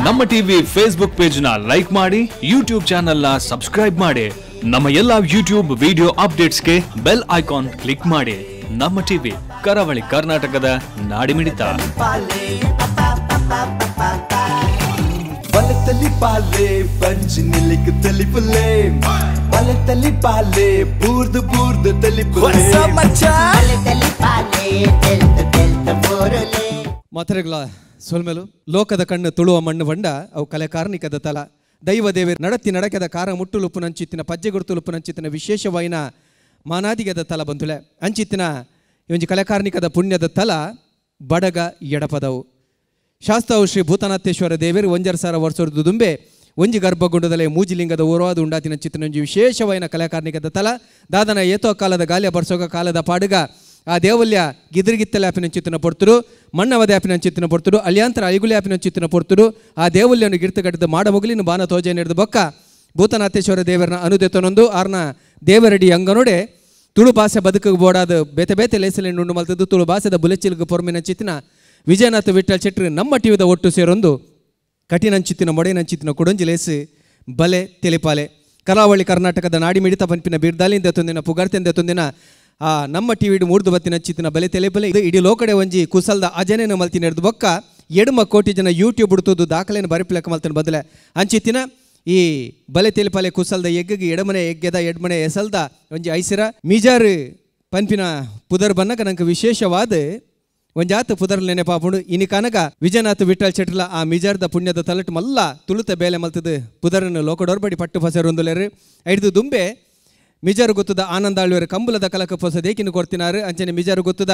ನಮ್ಮ TV Facebook page ನ like ಮಾಡಿ, ಯೂಟ್ಯೂಬ್ ಚಾನೆಲ್ ನ ಸಬ್ಸ್ಕ್ರೈಬ್ ಮಾಡಿ, ನಮ್ಮ ಎಲ್ಲಾ ಯೂಟ್ಯೂಬ್ ವಿಡಿಯೋ ಅಪ್ಡೇಟ್ಸ್ಗೆ bell icon click ಮಾಡಿ. ನಮ್ಮ ಟಿವಿ, ಕರಾವಳಿ ಕರ್ನಾಟಕದ ನಾಡಿಮಿಡಿತ. ಮಾತ್ರೆಗಳ ಸೊಲ್ಮೆಲು ಲೋಕದ ಕಣ್ಣು ತುಳುವ ಮಣ್ಣು ಬಂಡ ಅವು ಕಲೆ ಕಾರ್ಣಿಕದ ತಲ ದೈವ ದೇವಿ ನಡತಿ ನಡಕದ ಕಾರ ಮುಟ್ಟುಲುಪ್ಪು ನಂಚಿತ್ತಿನ ಪಜ್ಜೆಗುರುತುಲುಪ್ಪು ನಂಚಿತ್ತಿನ ವಿಶೇಷವಾಯಿನ ಮಾನಾದಿಗದ ತಲ ಬಂಧುಲೆ ಅಂಚಿತ್ತಿನ ಈ ಕಲೆಕಾರ್ಣಿಕದ ಪುಣ್ಯದ ತಲ ಬಡಗ ಎಡಪದವು. ಶಾಸ್ತಾವು ಶ್ರೀ ಭೂತನಾಥೇಶ್ವರ ದೇವರು 1,500 ವರ್ಷದ ದುಂಬೆ ಒಂಜಿ ಗರ್ಭಗುಂಡದಲ್ಲೇ ಮೂಜಿಲಿಂಗದ ಊರವಾದ ಉಂಡಾತಿನ ಚಿತ್ರನೊಂಜಿ ವಿಶೇಷವಾಯಿನ ಕಲಾಕಾರ್ಣಿಕದ ತಲ ದಾದನ ಏತೋ ಕಾಲದ ಗಾಲಿಯ ಬರ್ಸೋಗ ಕಾಲದ ಪಾಡುಗ ಆ ದೇವಲ್ಯ ಗಿದ್ರಿಗಿತ್ತಲೆ ಆಪಿನ ಚಿತ್ತನ ಪೊರ್ತುರು, ಮಣ್ಣವದೆ ಆಪಿನ ಚಿತ್ತನ ಪೊರ್ತುರು, ಅಲಿಯಾಂತರ ಐಗುಲಿ ಆಪಿನ ಚಿತ್ತನ ಪೊರ್ತುರು ಆ ದೇವಲ್ಯವನ್ನು ಗಿರ್ತಗಟ್ಟಿದ ಮಾಡ ಮೊಗಲಿನ ಬಾನ ತೋಜೆ ನಡೆದ ಬೊಕ್ಕ ಭೂತನಾಥೇಶ್ವರ ದೇವರನ್ನ ಅನುದೆತನೊಂದು ಆರ್ನ ದೇವರಡಿ ಅಂಗನೋಡೆ ತುಳು ಭಾಷೆ ಬದುಕಿಗೆ ಬೋಡಾದ ಬೇತೆ ಬೇತೆ ಲೇಸಲಿನ ಉಂಡು ಮಲ್ತದ್ದು ತುಳು ಭಾಷೆದ ಬುಲೆಚಿಲ್ಗೆ ಪೊರ್ಮಿನ ಚಿತ್ತಿನ ವಿಜಯನಾಥ ವಿಠಲ್ ಶೆಟ್ಟರು ನಮ್ಮ ಟಿವಿದ ಒಟ್ಟು ಸೇರೊಂದು ಕಠಿಣಂಚಿತ್ತಿನ ಮೊಡೆನಂಚಿತ್ತಿನ ಕೊಡೊಂಜಿ ಲೇಸು ಬಲೆ ತೆಲಿಪಾಲೆ ಕರಾವಳಿ ಕರ್ನಾಟಕದ ನಾಡಿ ಮಿಡಿತ ಪಂಪಿನ ಬಿರ್ದಾಲಿಂದ ತೊಂದಿನ ಪುಗಾರ್ತೆಂದ ತೊಂದಿನ ಆ ನಮ್ಮ ಟಿವಿಡು ಮೂರ್ದು ಬತ್ತಿನ ಚಿತ್ತಿನ ಬಲೆ ತೆಲಿಪಾಲೆ ಇದು ಇಡೀ ಲೋಕಡೆ ಒಂಜಿ ಕುಸಲ್ದ ಅಜನೇನ ಮಲ್ತಿನ ಹಿಡಿದು ಬೊಕ್ಕ 2 ಕೋಟಿ ಜನ ಯೂಟ್ಯೂಬ್ ಹುಡುತದ್ದು ದಾಖಲೆಯನ್ನು ಬರಿಪ್ಲಕ್ಕ ಮಲ್ತಿನ ಬದಲೆ ಅಂಚಿತ್ತಿನ ಈ ಬಲೆ ತೆಲಿಪಾಲೆ ಕುಸಲ್ದ ಎಗ್ಗಿಗೆ ಎಡಮನೆ ಎಗ್ಗೆದ ಎಡ್ಮನೆ ಎಸಲ್ದ ಒಂಜಿ ಐಸಿರ ಮಿಜಾರು ಪಂಪಿನ ಪುದರ್ ಬನ್ನಕ ನಂಗೆ ವಿಶೇಷವಾದ ಒಂಜಾತ ಪುದರ್ ನೆನಪಾಪುಂಡು. ಇನಿ ಕನಕ ವಿಜಯನಾಥ ವಿಠಲ್ ಶೆಟ್ಟರ್ಲ ಆ ಮಿಜಾರ್ದ ಪುಣ್ಯದ ತಲಟ್ ಮಲ್ಲ ತುಳುತ ಬೇಲೆ ಮಲ್ತದ ಪುದರನ್ನು ಲೋಕಡೋರ್ಬಡಿ ಪಟ್ಟು ಫಸರೊಂದುಲೇರು ಐದು ದುಂಬೆ ಮಿಜಾರು ಗೊತ್ತದ ಆನಂದ ಆಳ್ವೇರು ಕಂಬುಲದ ಕಲಕ ಪೊಸ ದೇಕಿನ ಕೊಡ್ತಿನಾರು. ಅಂಚನೆ ಮಿಜಾರು ಗೊತ್ತದ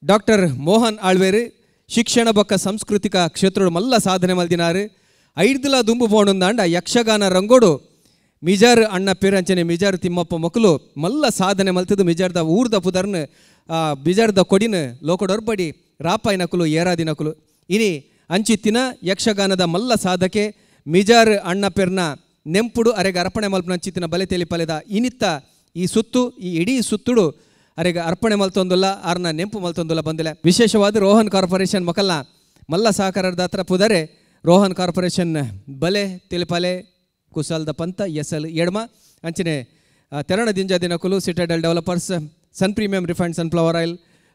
ಡಾಕ್ಟರ್ ಮೋಹನ್ ಆಳ್ವೇರು ಶಿಕ್ಷಣ ಬೊಕ್ಕ ಸಾಂಸ್ಕೃತಿಕ ಕ್ಷೇತ್ರೋಡು ಮಲ್ಲ ಸಾಧನೆ ಮಲ್ದಿನಾರು. ಐದುಲ ದುಂಬು ಪೋಣುಂದಾಂಡ ಯಕ್ಷಗಾನ ರಂಗೋಡು ಮಿಜಾರು ಅಣ್ಣ ಪೇರು ಅಂಚನೆ ಮಿಜಾರು ತಿಮ್ಮಪ್ಪ ಮಕ್ಕಳು ಮಲ್ಲ ಸಾಧನೆ ಮಲ್ತದ್ದು ಮಿಜಾರ್ದ ಊರ್ದ ಪುದರ್ನ ಬಿಜಾರ್ದ ಕೊಡಿನ ಲೋಕಡೊರ್ಬಡಿ ರಾಪಾಯಿನಕುಲು ಏರಾದಿನಕುಲು. ಇನಿ ಅಂಚಿತ್ತಿನ ಯಕ್ಷಗಾನದ ಮಲ್ಲ ಸಾಧಕೆ ಮಿಜಾರ್ ಅಣ್ಣಪೆರ್ನ ನೆಂಪುಡು ಅರೆಗೆ ಅರ್ಪಣೆ ಮಲ್ಪನ ಅಂಚಿತ್ತಿನ ಬಲೆ ತೆಲಿಪಲೆದ ಇನಿತ್ತ ಈ ಸುತ್ತು ಈ ಇಡೀ ಸುತ್ತುಡು ಅರೆಗೆ ಅರ್ಪಣೆ ಮಲ್ತೊಂದುಲ್ಲ ಆರ್ನ ನೆಂಪು ಮಲ್ತೊಂದುಲ್ಲ ಬಂದಿಲ್ಲ. ವಿಶೇಷವಾದ ರೋಹನ್ ಕಾರ್ಪೊರೇಷನ್ ಮಕ್ಕಲ್ನ ಮಲ್ಲ ಸಹಕಾರದ ಹತ್ರ ಪುದರೆ ರೋಹನ್ ಕಾರ್ಪೊರೇಷನ್ ಬಲೆ ತೆಲಿಪಾಲೆ ಕುಸಲ್ದ ಪಂತ ಎಸಲ್ ಎಡ್ಮ ಅಂಚನೆ ತೆರಣ ದಿಂಜ ದಿನಕುಲು Citadel developers Sun premium refined sunflower oil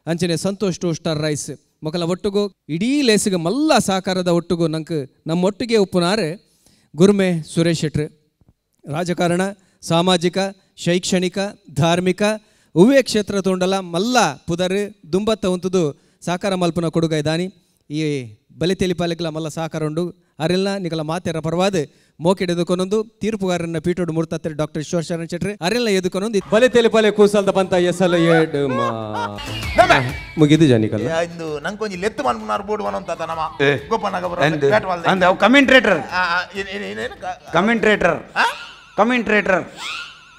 ಅಂಚನೆ ಸಂತೋಷ್ 2 ಸ್ಟಾರ್ ರೈಸ್ ಮಕ್ಕಳ ಒಟ್ಟುಗು ಇಡೀ ಲೇಸಿಗೆ ಮಲ್ಲ ಸಹಕಾರದ ಒಟ್ಟುಗು ನಂಗೆ ನಮ್ಮೊಟ್ಟಿಗೆ ಉಪ್ಪುನಾರು ಗುರುಮೆ ಸುರೇಶ್ ಶೆಟ್ರು. ರಾಜಕಾರಣ, ಸಾಮಾಜಿಕ, ಶೈಕ್ಷಣಿಕ, ಧಾರ್ಮಿಕ ಹೂವೇ ಕ್ಷೇತ್ರ ತೋಂಡಲ ಮಲ್ಲ ಪುದರು ದುಂಬತ್ತ ಉಂತುದು ಸಹಕಾರ ಮಲ್ಪನ ಕೊಡುಗ ಇದ್ದಾನಿ. ಈ ಬಲೆ ತೆಲಿಪಾಲಿಕಲ ಮಲ್ಲ ಸಹಕಾರ ಉಂಡು ಅರೆಲ್ಲ ನಿಕಲ ಮಾತೆರ ಪರವಾದ ಮೋಕೆಡ್ ಎದುಕೊನೊಂದು ತೀರ್ಪುಗಾರನ ಪೀಠೋಡು ಮೂರ್ತತ್ರೆ ಡಾಕ್ಟರ್ ಈಶ್ವರ್ ಶರಣ್ ಶೆಟ್ರು ಅರೆಲ್ಲ ಎದುಕೊನೊಂದು ಬಲೆ ತೆಲಿಪಾಲೆ ಕೂಸಲ್ದ ಪಂತ ಎಸಲ ಏಡು ಮುಗಿದು ಜನಿಕಲ್ಲ ಇಂದು ನಂಕೊಂಜಿ ಲೆತ್ತು ಮನ್ಪುನಾರ್ ಬೋರ್ಡ್ ವನಂತ ನಮ್ಮ ಗೋಪನಗ ಅಂದ ಅವು commentator commentator commentator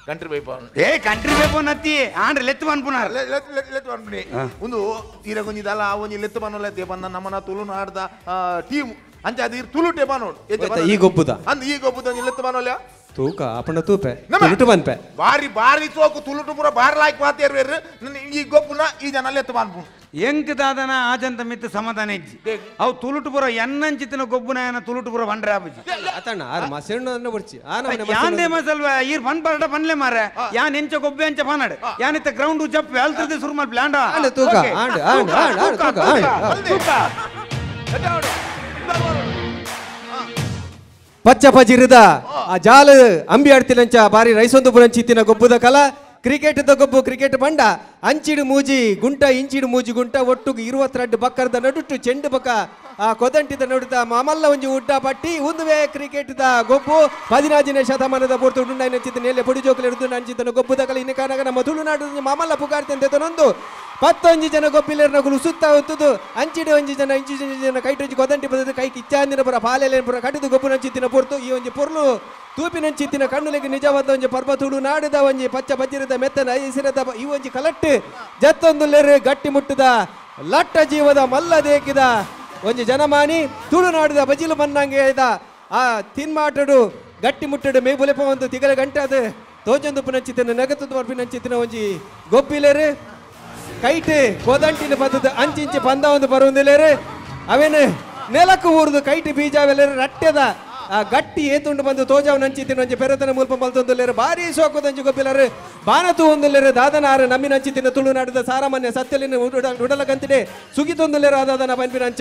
country ಬೈಪೋನ್ ಏ ಕಂಟ್ರಿ ಬೈಪೋನ್ ಅತ್ತಿ ಆಂಡ್ರೆ ಲೆತ್ತು ಮನ್ಪುನಾರ್ ಲೆತ್ತು ಮನ್ಪುನಿ ಒಂದು ತೀರ ಕೊಂಜಿ ದಲ ಒಂಜಿ ಲೆತ್ತು ಮನೋಲೆ ದೇಪನ್ನ ನಮ್ಮನ ತುಳುನಾಡ್ದ ಟೀಮ್ ಅಂಚ ಅದು ತುಳುಟೆ ಬಾನೋಡು ಈ ಗೊಬ್ಬುದ ಅಂದ್ ಈ ಗೊಬ್ಬುದ ಒಂಜಿ ಲೆತ್ತು ಬಾನೋಲ್ಯ ತೂಕ ಅಪಣ ತೂಪೆ ತುಳುಟು ಬನ್ಪೆ ಬಾರಿ ಬಾರಿ ತೋಕು ತುಳುಟು ಪೂರ ಬಾರಿ ಲಾಯ್ಕ್ ಮಾತೇರ್ವೇರು ಈ ಗೊಬ್ಬುನ ಈ ಜನ ಲೆತ್ತು ಬಾನ್ಪುನು ಎಂಕ್ ದಾದನ ಆಜಂತ ಮಿತ್ತ ಸಮಾಧಾನ ಇಜ್ಜಿ ಅವು ತುಳುಟು ಪೂರ ಎನ್ನಂಚಿತ್ತಿನ ಗೊಬ್ಬುನ ಏನ ತುಳುಟು ಪೂರ ಬಂಡ್ರೆ ಆಬುಜಿ ಅತಣ್ಣ ಆರ್ ಮಸೆಣ್ಣು ಬರ್ಚಿ ಯಾಂದೇ ಮಸಲ್ವ ಈರ್ ಬನ್ ಪರಟ ಬನ್ಲೆ ಮಾರೆ ಯಾನ್ ಎಂಚ ಗೊಬ್ಬೆ ಅಂಚ ಪಾನಾಡು ಯಾನಿತ್ತ ಗ್ರೌಂಡ್ ಜಪ್ ಅಲ್ತದೆ ಸುರು ಮಲ್ಪ ಲ್ಯಾಂಡ ತೂಕ and and and ತೂಕ ತೂಕ ಪಚ್ಚ ಪಜಿರದ ಆ ಜಾಲ ಅಂಬಿ ಆಡ್ತಿಲಂಚ ಬಾರಿ ರೈಸೊಂದು ಪುರಂಚಿತ್ತಿನ ಗೊಬ್ಬುದ ಕಲ ಕ್ರಿಕೆಟ್ the ಗೊಬ್ಬು ಕ್ರಿಕೆಟ್ ಬಂಡ ಅಂಚಿಡು ಮೂಜಿ ಗುಂಟ ಇಂಚಿಡು ಮೂಜಿ ಗುಂಟ ಒಟ್ಟುಗು 22 ಬಕ್ಕರದ ನಡುಟ್ಟು ಚೆಂಡು ಬಕ್ಕ ಆ ಕೊದಂಟಿದ ನಡುತ್ತ ಮಾಮಲ್ಲ ಒಂಜಿ ಉಡ್ಡ ಪಟ್ಟಿ ಉಂದುವೆ ಕ್ರಿಕೆಟ್ the ಗೊಬ್ಬು 14ನೇ ಶತಮಾನದ ಪೂರ್ತಿ ಉಂಡಾಯಿನ ನೆಲೆ ಪೊಡಿ ಜೋಕುಲು ಹಿಡಿದು ಅಂಚಿತನ ಗೊಬ್ಬುದ ಕಲ ಇನ್ನು ಕಾನಗ ನಮ್ಮ ತುಳುನಾಡು ಮಾಮಲ್ಲ ಪುಗಾರ್ತೆ ತೊನೊಂದು 11 ಜನ ಗೊಬ್ಬಿಲೇರ್ನಗುಲು ಸುತ್ತ ಹೊತ್ತುದು ಅಂಚಿಡು ಒಂಜಿ ಜನ ಇಂಚಿ ಜನ ಕೈಟೊಂಜಿ ಕೊದಂಟಿ ಬದದು ಕೈ ಕಿಚ್ಚಾಂದಿನ ಪುರ ಪಾಲೆಲೇನ ಪುರ ಕಟ್ಟಿದು ಗೊಬ್ಬು ನಂಚಿತ್ತಿನ ಪೊರ್ತು ಈ ಒಂಜಿ ಪೊರ್ಲು ತೂಪಿನಂಚಿತ್ತಿನ ಕಣ್ಣುಲೆಗೆ ನಿಜವಾದ ಒಂಜಿ ಪರ್ವ ತುಳು ನಾಡುದ ಒಂಜಿ ಪಚ್ಚ ಬಜ್ಜಿರದ ಮೆತ್ತನ ಐಸಿರದ ಈ ಒಂಜಿ ಕಲಟ್ಟು ಜತ್ತೊಂದುಲ್ಲೆರು ಗಟ್ಟಿ ಮುಟ್ಟುದ ಲಟ್ಟ ಜೀವದ ಮಲ್ಲ ದೇಕಿದ ಒಂಜಿ ಜನಮಾನಿ ತುಳುನಾಡುದ ಬಜಿಲು ಮನ್ನಂಗೆ ಹೇಳಿದ ಆ ತಿನ್ಮಾಟಡು ಗಟ್ಟಿ ಮುಟ್ಟಡು ಮೇ ಬುಲೆಪ ಒಂದು ತಿಗಲ ಗಂಟೆ ಅದು ತೋಜೊಂದು ಪುನಂಚಿತ್ತಿನ ನಗತದ ಪರ್ಪಿನಂಚಿತ್ತಿನ ಒಂಜಿ ಗೊಬ್ಬಿಲೇರು ಕೈಟ್ ಕೋದಂಟಿನ ಪದ್ದದ ಅಂಚಿಂಚಿ ಪಂದ ಒಂದು ಬರುವಂದಿಲ್ಲೇರು ಅವೇನು ನೆಲಕ್ಕು ಊರ್ದು ಕೈಟ್ ಬೀಜವೆಲ್ಲರ ರಟ್ಟೆದ ಆ ಗಟ್ಟಿ ಏತುಂಡು ಬಂದು ತೋಜಾವ್ ನಂಚಿತ್ತಿನ ಒಂಜಿ ಪೆರತನ ಮುಲ್ಪ ಮಲ್ತೊಂದುಲ್ಲೆರ್ ಬಾರಿ ಸೋಕುದಂಜಿ ಗೊಬ್ಬಿಲರು ಬಾನತು ಒಂದುಲ್ಲೆರ್ ದಾದನಾರು ನಮ್ಮಿ ನಂಚಿತ್ತಿನ ತುಳುನಾಡದ ಸಾರಮಾನ್ಯ ಸತ್ಯಲಿನ ಉಡಲಗಂತಿಡೆ ಸುಗಿತೊಂದುಲ್ಲೆರ್ ಆದಾದನ ಪನ್ಪಿನಂಚ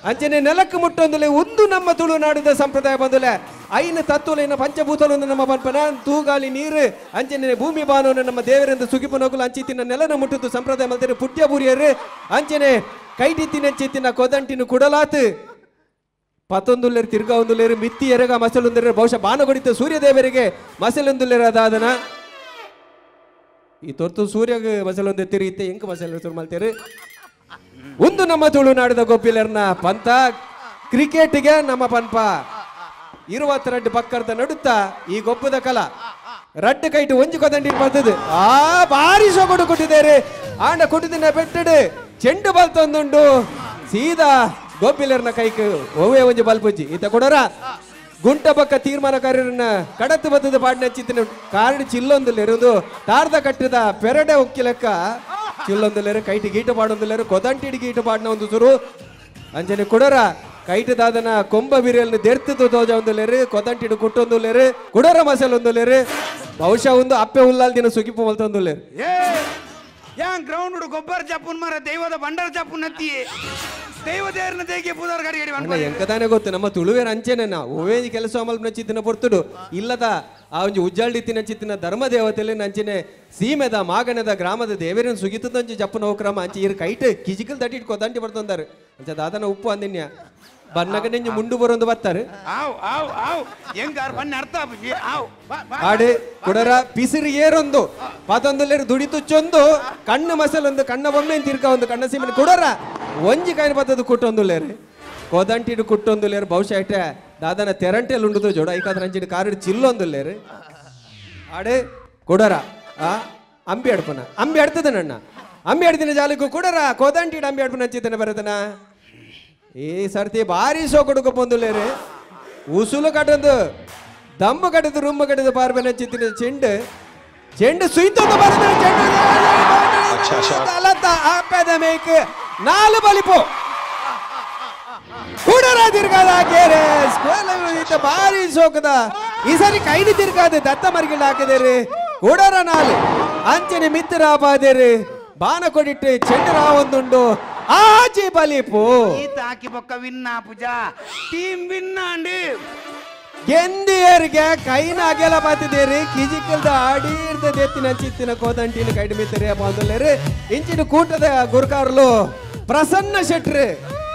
ಅಂಚನೆ ನೆಲಕ್ಕೆ ಮುಟ್ಟೊಂದುಲೆ ಒಂದು ನಮ್ಮ ತುಳುನಾಡಿದ ಸಂಪ್ರದಾಯ ಬಂದುಲೆ ಐನ ತತ್ವಲಿನ ಪಂಚಭೂತಲೊಂದು ನಮ್ಮ ಪನ್ಪನ ತೂಗಾಲಿ ನೀರು ಅಂಚನೆ ಭೂಮಿ ಬಾನೋನು ನಮ್ಮ ದೇವರಿಂದ ಸುಗಿಪನೋಗುಲು ಅಂಚಿತ್ತಿನ ನೆಲನ ಮುಟ್ಟುದು ಸಂಪ್ರದಾಯ ಮಲ್ತಾರೆ ಪುಟ್ಯ ಬೂರಿಯರು ಅಂಚನೆ ಕೈಟಿತ್ತಿನ ಅಂಚಿತ್ತಿನ ಕೊದಂಟಿನ ಕುಡಲಾತು ಪತ್ತೊಂದುಲ್ಲೇರು ತಿರ್ಗಾ ಒಂದುಲ್ಲೇರು ಮಿತ್ತಿ ಎರಗ ಮಸಲೊಂದಿರ ಬಹುಶಃ ಬಾನಗೊಡಿತ ಸೂರ್ಯದೇವರಿಗೆ ಮಸಲೊಂದುಲ್ಲೇರು ಅದಾದನ ಈ ತೊರ್ತು ಸೂರ್ಯಗೆ ಮಸಲೊಂದು ತಿರುಗಿತ್ತೆ ಎಂಕ ಮಸಲು ಶುರು ಮಲ್ತೇರು ಒಂದು ನಮ್ಮ ತುಳುನಾಡಿದ ಗೊಬ್ಬಿಲರ್ನ ಪಂತ ಕ್ರಿಕೆಟ್ಗೆ ನಮ್ಮ ಪನ್ಪ 22 ಪಕ್ಕದ ನಡುತ್ತ ಈ ಗೊಬ್ಬದ ಕಲ ರಡ್ಡು ಕೈಟು ಒಂಜಿ ಕೊದಂಡಿ ಬರ್ತದೆ ಆ ಭಾರಿ ಸೊಗಡು ಕೊಟ್ಟಿದ್ದಾರೆ ಆಂಡ ಕೊಟ್ಟಿದ್ದ ಬೆಟ್ಟಡು ಚೆಂಡು ಬಲ್ ತಂದುಂಡು ಸೀದಾ ಗೊಬ್ಬಿಲರ್ನ ಕೈಕ್ ಒವ್ವೇ ಒಂಜಿ ಬಲ್ಪುಜ್ಜಿ ಈತ ಕೊಡೋರ ಗುಂಟ ಪಕ್ಕ ತೀರ್ಮಾನಕಾರರನ್ನ ಕಡತು ಬತ್ತದ ಪಾಡಿನ ಚಿತ್ತಿನ ಕಾರ್ಡ್ ಚಿಲ್ಲೊಂದುಲ್ಲೇರು ತಾರ್ದ ಕಟ್ಟಿದ ಪೆರಡೆ ಉಕ್ಕಿಲೆಕ್ಕ ಚಿಲ್ಲೊಂದುಲ್ಲೇರು ಕೈಟಿ ಗೀಟ ಪಾಡೊಂದುಲ್ಲೇರು ಕೊದಂಟಿಡಿ ಗೀಟ ಪಾಡಿನ ಒಂದು ಸುರು ಅಂಜನೆ ಕೊಡೋರ ಕೈಟು ದಾದನ ಕೊಂಬ ಬಿರಿಯಲ್ನ ದೆರ್ತದ ತೋಜ ಒಂದುಲ್ಲೇರು ಕೊದಂಟಿಡು ಕುಟ್ಟೊಂದುಲ್ಲೇರು ಕುಡೋರ ಮಸಾಲೆ ಒಂದುಲ್ಲೇರು ಬಹುಶಃ ಒಂದು ಅಪ್ಪೆ ಉಲ್ಲಾಲ್ ದಿನ ಸುಗಿಪು ಮಲ್ತೊಂದುಲ್ಲೇರು ಯಾನ್ ಗ್ರೌಂಡ್ ಗೊಬ್ಬರ ಜಪ್ಪುನ್ ಮಾರ ದೈವದ ಬಂಡಾರ ಜಪ್ಪುನ್ ನತ್ತಿ ದೈವ ದೇವರನ್ನ ದೇಗೆ ಪೂದಾರ್ ಗಾಡಿ ಗಾಡಿ ಅಣ್ಣ ಎಂಕದಾನೆ ಗೊತ್ತು ನಮ್ಮ ತುಳುವೇರ ಅಂಚೆನೆ ನಾವು ಓವೇ ಕೆಲಸ ಅಮಲ್ ಚಿತ್ತಿನ ಪೊರ್ತುಡು ಇಲ್ಲದ ಆ ಒಂಜಿ ಉಜ್ಜಾಳ್ಡಿ ತಿನ್ನ ಚಿತ್ತಿನ ಧರ್ಮ ದೇವತೆಲೆ ನಂಚಿನೆ ಸೀಮೆದ ಮಾಗಣದ ಗ್ರಾಮದ ದೇವರನ್ನ ಸುಗಿತದಂಚಿ ಜಪ್ಪು ನೌಕ್ರಮ ಅಂಚೆ ಇರು ಕೈಟ್ ಕಿಜಿಕಲ್ ದಟ್ಟಿಟ್ ಕೊದಂಟಿ ಬರ್ತಂದಾರು ಅಂಚೆ ದಾದನ ಉಪ್ಪು ಅಂದಿನ್ಯ ಬನ್ನಗ ನೆಂಜು ಮುಂಡು ಬರೊಂದು ಬರ್ತಾರೆ ಆವ್ ಆವ್ ಆವ್ ಹೆಂಗಾರ್ ಬನ್ನ ಅರ್ಥ ಆವ್ ಆಡೆ ಕುಡರ ಪಿಸಿರು ಏರೊಂದು ಪಾತೊಂದುಲ್ಲೇರು ದುಡಿ ತುಚ್ಚೊಂದು ಕಣ್ಣು ಮಸಲೊಂದು ಕಣ್ಣ ಬೊಮ್ಮೆ ತಿರ್ಕ ಒಂದು ಕಣ್ಣ ಸೀಮೆ ಕುಡರ ಒಂಜಿ ಕಾಯಿನ ಪತ್ತದ ಕುಟ್ಟೊಂದುಲ್ಲೇರು ಕೋದಂಟಿಡು ಕುಟ್ಟೊಂದುಲ್ಲೇರು ಬಹುಶಃ ಇಟ್ಟೆ ದಾದನ ತೆರಂಟೆಲ್ ಉಂಡುದು ಜೋಡ ಐಕಾದ್ರ ಅಂಚಿಡು ಕಾರಿಡು ಚಿಲ್ಲೊಂದುಲ್ಲೇರು ಆಡೆ ಕುಡರ ಆ ಅಂಬಿ ಅಡ್ಪನ ಅಂಬಿ ಅಡ್ತದ ನಣ್ಣ ಅಂಬಿ ಅಡ್ದಿನ ಜಾಲಿಗೂ ಕುಡರ ಕೋದಂಟಿಡು ಅಂಬಿ ಅಡ್ಪನ ಹಚ್ಚಿದ್ದಾನೆ ಬರತನ ಈ ಸರ್ತಿ ಭಾರಿ ಸೋ ಕೊಡುಕ ಪೊಂದುಲ್ಲೇರು ಉಸುಲು ಕಟ್ಟೊಂದು ದಮ್ಮು ಕಟ್ಟದು ರುಮ್ಮು ಕಟ್ಟದು ಪಾರ್ಬೆನ ಚಿತ್ತಿನ ಚೆಂಡು ಚೆಂಡು ಸುಯ್ತೊಂದು ಬರ್ತದೆ ಚೆಂಡು ಆಪದ ಮೇಕ್ ನಾಲು ಬಲಿಪು ಕೂಡರ ತಿರ್ಗಾದ ಕೇರೆ ಸ್ಕೂಲ್ ಭಾರಿ ಸೋಕದ ಈ ಸಾರಿ ಕೈಲಿ ತಿರ್ಗಾದ ದತ್ತ ಮರಿಗಿಲ್ಲ ಹಾಕಿದೇರಿ ಕೂಡರ ನಾಲು ಅಂಚನೆ ಮಿತ್ರ ಆಪಾದೇರಿ ಬಾನ ಕೊಡಿಟ್ಟು ಚೆಂಡು ರಾವೊಂದುಂಡು ಆಚೆ ಬಲಿಪು ಈತ ಹಾಕಿ ಬೊಕ್ಕ ವಿನ್ನ ಪೂಜಾ ಟೀಮ್ ವಿನ್ನ ಅಂಡಿ ಗೆಂದಿಯರಿಗೆ ಕೈನ ಅಗೆಲ ಬಾತಿದೇರಿ ಕಿಜಿಕಲ್ದ ಅಡೀರ್ದ ದೆತ್ತಿನ ಚಿತ್ತಿನ ಕೋದಂಟಿನ ಕೈಡು ಮಿತ್ತರಿ ಬಾಂದುಲ್ಲೇರಿ ಇಂಚಿನ ಕೂಟದ ಗುರುಕಾರ್ಲು ಪ್ರಸನ್ನ ಶೆಟ್ರು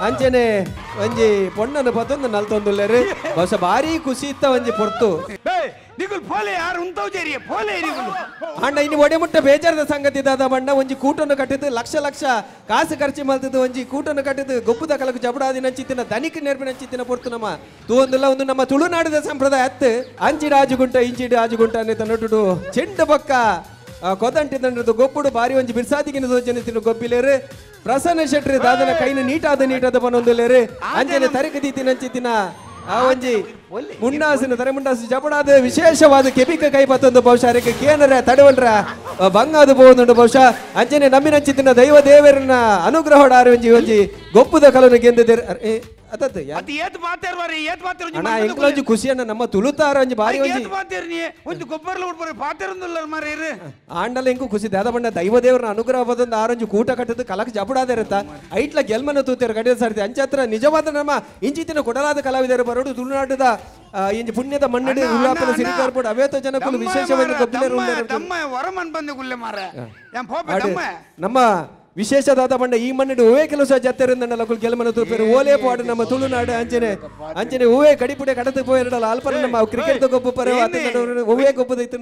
ಅಂಚನೆ ಒಂಜಿ ಪೊಣ್ಣನ ಪತ್ತೊಂದು ನಲ್ತೊಂದುಲ್ಲೇರಿ ಬಹುಶಃ ಭಾರಿ ಖುಷಿ ಇತ್ತ ಒಂಜಿ ಪೊರ್ತು ನಿಗುಲ್ ಪೋಲೆ ಯಾರು ಉಂತವ್ ಜೇರಿಯ ಪೋಲೆ ನಿಗುಲ್ ಅಣ್ಣ ಇನ್ನು ಒಡೆ ಮುಟ್ಟ ಬೇಜಾರದ ಸಂಗತಿ ದಾದ ಬಣ್ಣ ಒಂಜಿ ಕೂಟನ್ನು ಕಟ್ಟಿದ್ದು ಲಕ್ಷ ಲಕ್ಷ ಕಾಸು ಖರ್ಚು ಮಲ್ತದ್ದು ಒಂಜಿ ಕೂಟನ್ನು ಕಟ್ಟಿದ್ದು ಗೊಬ್ಬದ ಕಲಕು ಜಬಡಾದಿ ನಂಚಿತ್ತಿನ ದನಿಕ್ ನೆರಪಿನ ನಂಚಿತ್ತಿನ ಪೊರ್ತು ನಮ್ಮ ತೂವೊಂದುಲ್ಲ ಒಂದು ನಮ್ಮ ತುಳುನಾಡಿದ ಸಂಪ್ರದಾಯ ಅತ್ತು ಅಂಚಿಡ ಆಜುಗುಂಟ ಇಂಚಿಡ ಆಜುಗುಂಟ ಅನ್ನಿ ತನ್ನಟುಡು ಚೆಂಡು ಬೊಕ್ಕ ಕೊದಂಟಿ ದಂಡದ್ದು ಗೊಬ್ಬುಡು ಬಾರಿ ಒಂಜಿ ಬಿರ್ಸಾದಿಗಿನ ಸೋಚನೆ ತಿನ್ನು ಗೊಬ್ಬಿಲೇರು ಪ್ರಸನ್ನ ಶೆಟ್ರಿ ದಾದನ ಕೈನ ನೀಟಾದ ನೀಟಾದ ಬನ್ನೊಂದುಲ್ಲೇರು ಅಂಜನೆ ತರಗತಿ ತಿನ್ನಂಚಿತ್ತಿನ ಆ ಒಂಜಿ ಮುಂಡಾಸಿನ ತರೆ ಮುಂಡಾಸು ಜಪಡಾದ ವಿಶೇಷವಾದ ಕೆಬಿಕ ಕೈ ಪತ್ತೊಂದು ಬಹುಶಃ ಅದಕ್ಕೆ ಕೇನರ ತಡವಲ್ರ ಬಂಗಾದು ಬೋದುಂಡು ಬಹುಶಃ ಅಂಜನೆ ನಮ್ಮಿನಂಚಿತ್ತಿನ ದೈವ ದೇವರನ್ನ ಅನುಗ್ರಹ ಒಂಜಿ ಒಂಜಿ ಗೊಪ್ಪುದ ಕಲನ ಗೆಂದಿದ್ದೇರು ಅತತ್ ಅದು ಏತ್ ಪಾತೇರ್ ಏತ್ ಪಾತೇರ್ ಅಣ್ಣ ಎಂಕ್ಲ ಒಂಜಿ ಖುಷಿ ಅಣ್ಣ ನಮ್ಮ ತುಳುತಾರ ಒಂಜಿ ಬಾರಿ ಒಂಜಿ ಏತ್ ಪಾತೇರ್ ನೀ ಒಂಜಿ ಗೊಬ್ಬರಲ ಉಡ್ಬರ ಪಾತೇರಂದುಲ್ಲ ಮಾರೆ ಇರು ಆಂಡಲ ಎಂಕು ಖುಷಿ ದಾದ ಬಣ್ಣ ದೈವ ದೇವರನ್ನ ಅನುಗ್ರಹ ಬದೊಂದು ಆರೊಂಜಿ ಕೂಟ ಕಟ್ಟದು ಕಲಕ್ ಜಪಡಾದಿರುತ್ತ ಐಟ್ಲ ಗೆಲ್ಮನ ತೂತೇರು ಕಡಿದ ಸರ್ತಿ ಅಂಚತ್ರ ನಿಜವಾದ ನಮ್ಮ ಇಂಚಿತ್ತಿನ ಕೊಡಲಾದ ಕಲಾವಿದರು ಬರೋಡು ತುಳುನಾಡದ ಇಂಜಿ ಪುಣ್ಯದ ಮಣ್ಣಡಿ ಉಲ್ಲಾಪದ ಸಿರಿಕಾರ್ಪೋಡ್ ಅವೇತೋ ಜನಕ್ಕೂ ವಿಶೇಷವಾಗಿ ಗೊಬ್ಬಿಲೇರು ತಮ್ಮ ವರಮನ್ ಬಂದು ಗುಲ್ಲೆ ಮಾರೆ ಯಾನ್ ಪೋಪೆ ತಮ್ಮ ನಮ್ಮ ವಿಶೇಷದಾದ ಬಂಡ ಈ ಮಣ್ಣಿಡು ಹೂವೇ ಕೆಲಸ ಜತ್ತೆರಿಂದ ಲಕುಲ್ ಗೆಲ್ಮನ ತೂಪೇರು ಓಲೆ ಪಾಡು ನಮ್ಮ ತುಳುನಾಡು ಅಂಚನೆ ಅಂಚನೆ ಹೂವೇ ಕಡಿಪುಡೆ ಕಡತು ಪೋಯಿರಡಲ್ಲ ಅಲ್ಪನ ನಮ್ಮ ಕ್ರಿಕೆಟ್ ಗೊಬ್ಬು ಪರ ಹೂವೇ ಗೊಬ್ಬದ ಇತ್ತು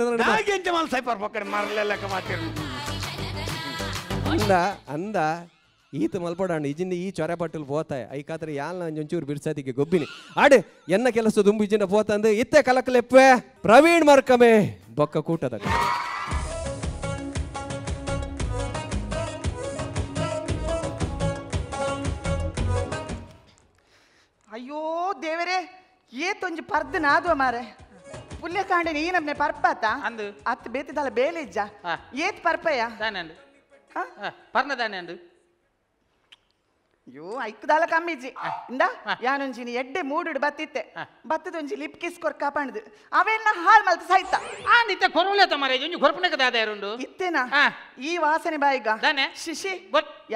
ಅಂದ ಅಂದ ಈತ ಮಲ್ಪಡಾಣ ಇಜಿಂದ ಈ ಚೊರೆ ಪಟ್ಟಲು ಪೋತಾಯ ಐಕಾದ್ರೆ ಯಾಲ್ನ ಒಂಚೂರು ಬಿಡ್ಸಾದಿಗೆ ಗೊಬ್ಬಿನಿ ಆಡು ಎನ್ನ ಕೆಲಸ ದುಂಬು ಇಜಿಂದ ಪೋತಂದು ಇತ್ತೆ ಕಲಕಲೆಪ್ಪೆ ಪ್ರವೀಣ್ ಮರ್ಕಮೆ ಬೊಕ್ಕ ಕೂಟದ ಅಯ್ಯೋ ದೇವರೇ ಏತೊಂಜಿ ಪರ್ದು ನಾದುವ ಮಾರೆ ಪುಲ್ಯಕಾಂಡೆ ಈ ನಮ್ನೆ ಪರ್ಪಾತ ಅಂದು ಅತ್ ಬೇತಿದಲ್ಲ ಬೇಲೆ ಇಜ್ಜ ಏತ್ ಪರ್ಪಯ್ಯ ದಾನೆ ಅಂದು ಪರ್ನ ದಾನೆ ಅಂದು ಅಯ್ಯೋ ಐಕ್ದಾಲ ಕಮ್ಮಿಜ್ಜಿ ಇಂದ ಯಾನೊಂಜಿನಿ ಎಡ್ಡೆ ಮೂಡುಡು ಬತ್ತಿತ್ತೆ ಬತ್ತದೊಂಜಿ ಲಿಪ್ ಕಿಸ್ ಕೊರ್ಕ ಪಂಡ್ದು ಅವೆಲ್ಲ ಹಾಲ್ ಮಲ್ತ ಸಹಿತ ಆಂದಿತ್ತೆ ಕೊರೊಲೆ ಮಾರೆ ಒಂಜಿ ಕೊರ್ಪಣಕ ದಾದ ಯಾರುಂಡು ಇತ್ತೇನಾ ಈ ವಾಸನೆ ಬಾಯಿಗ ಶಿಶಿ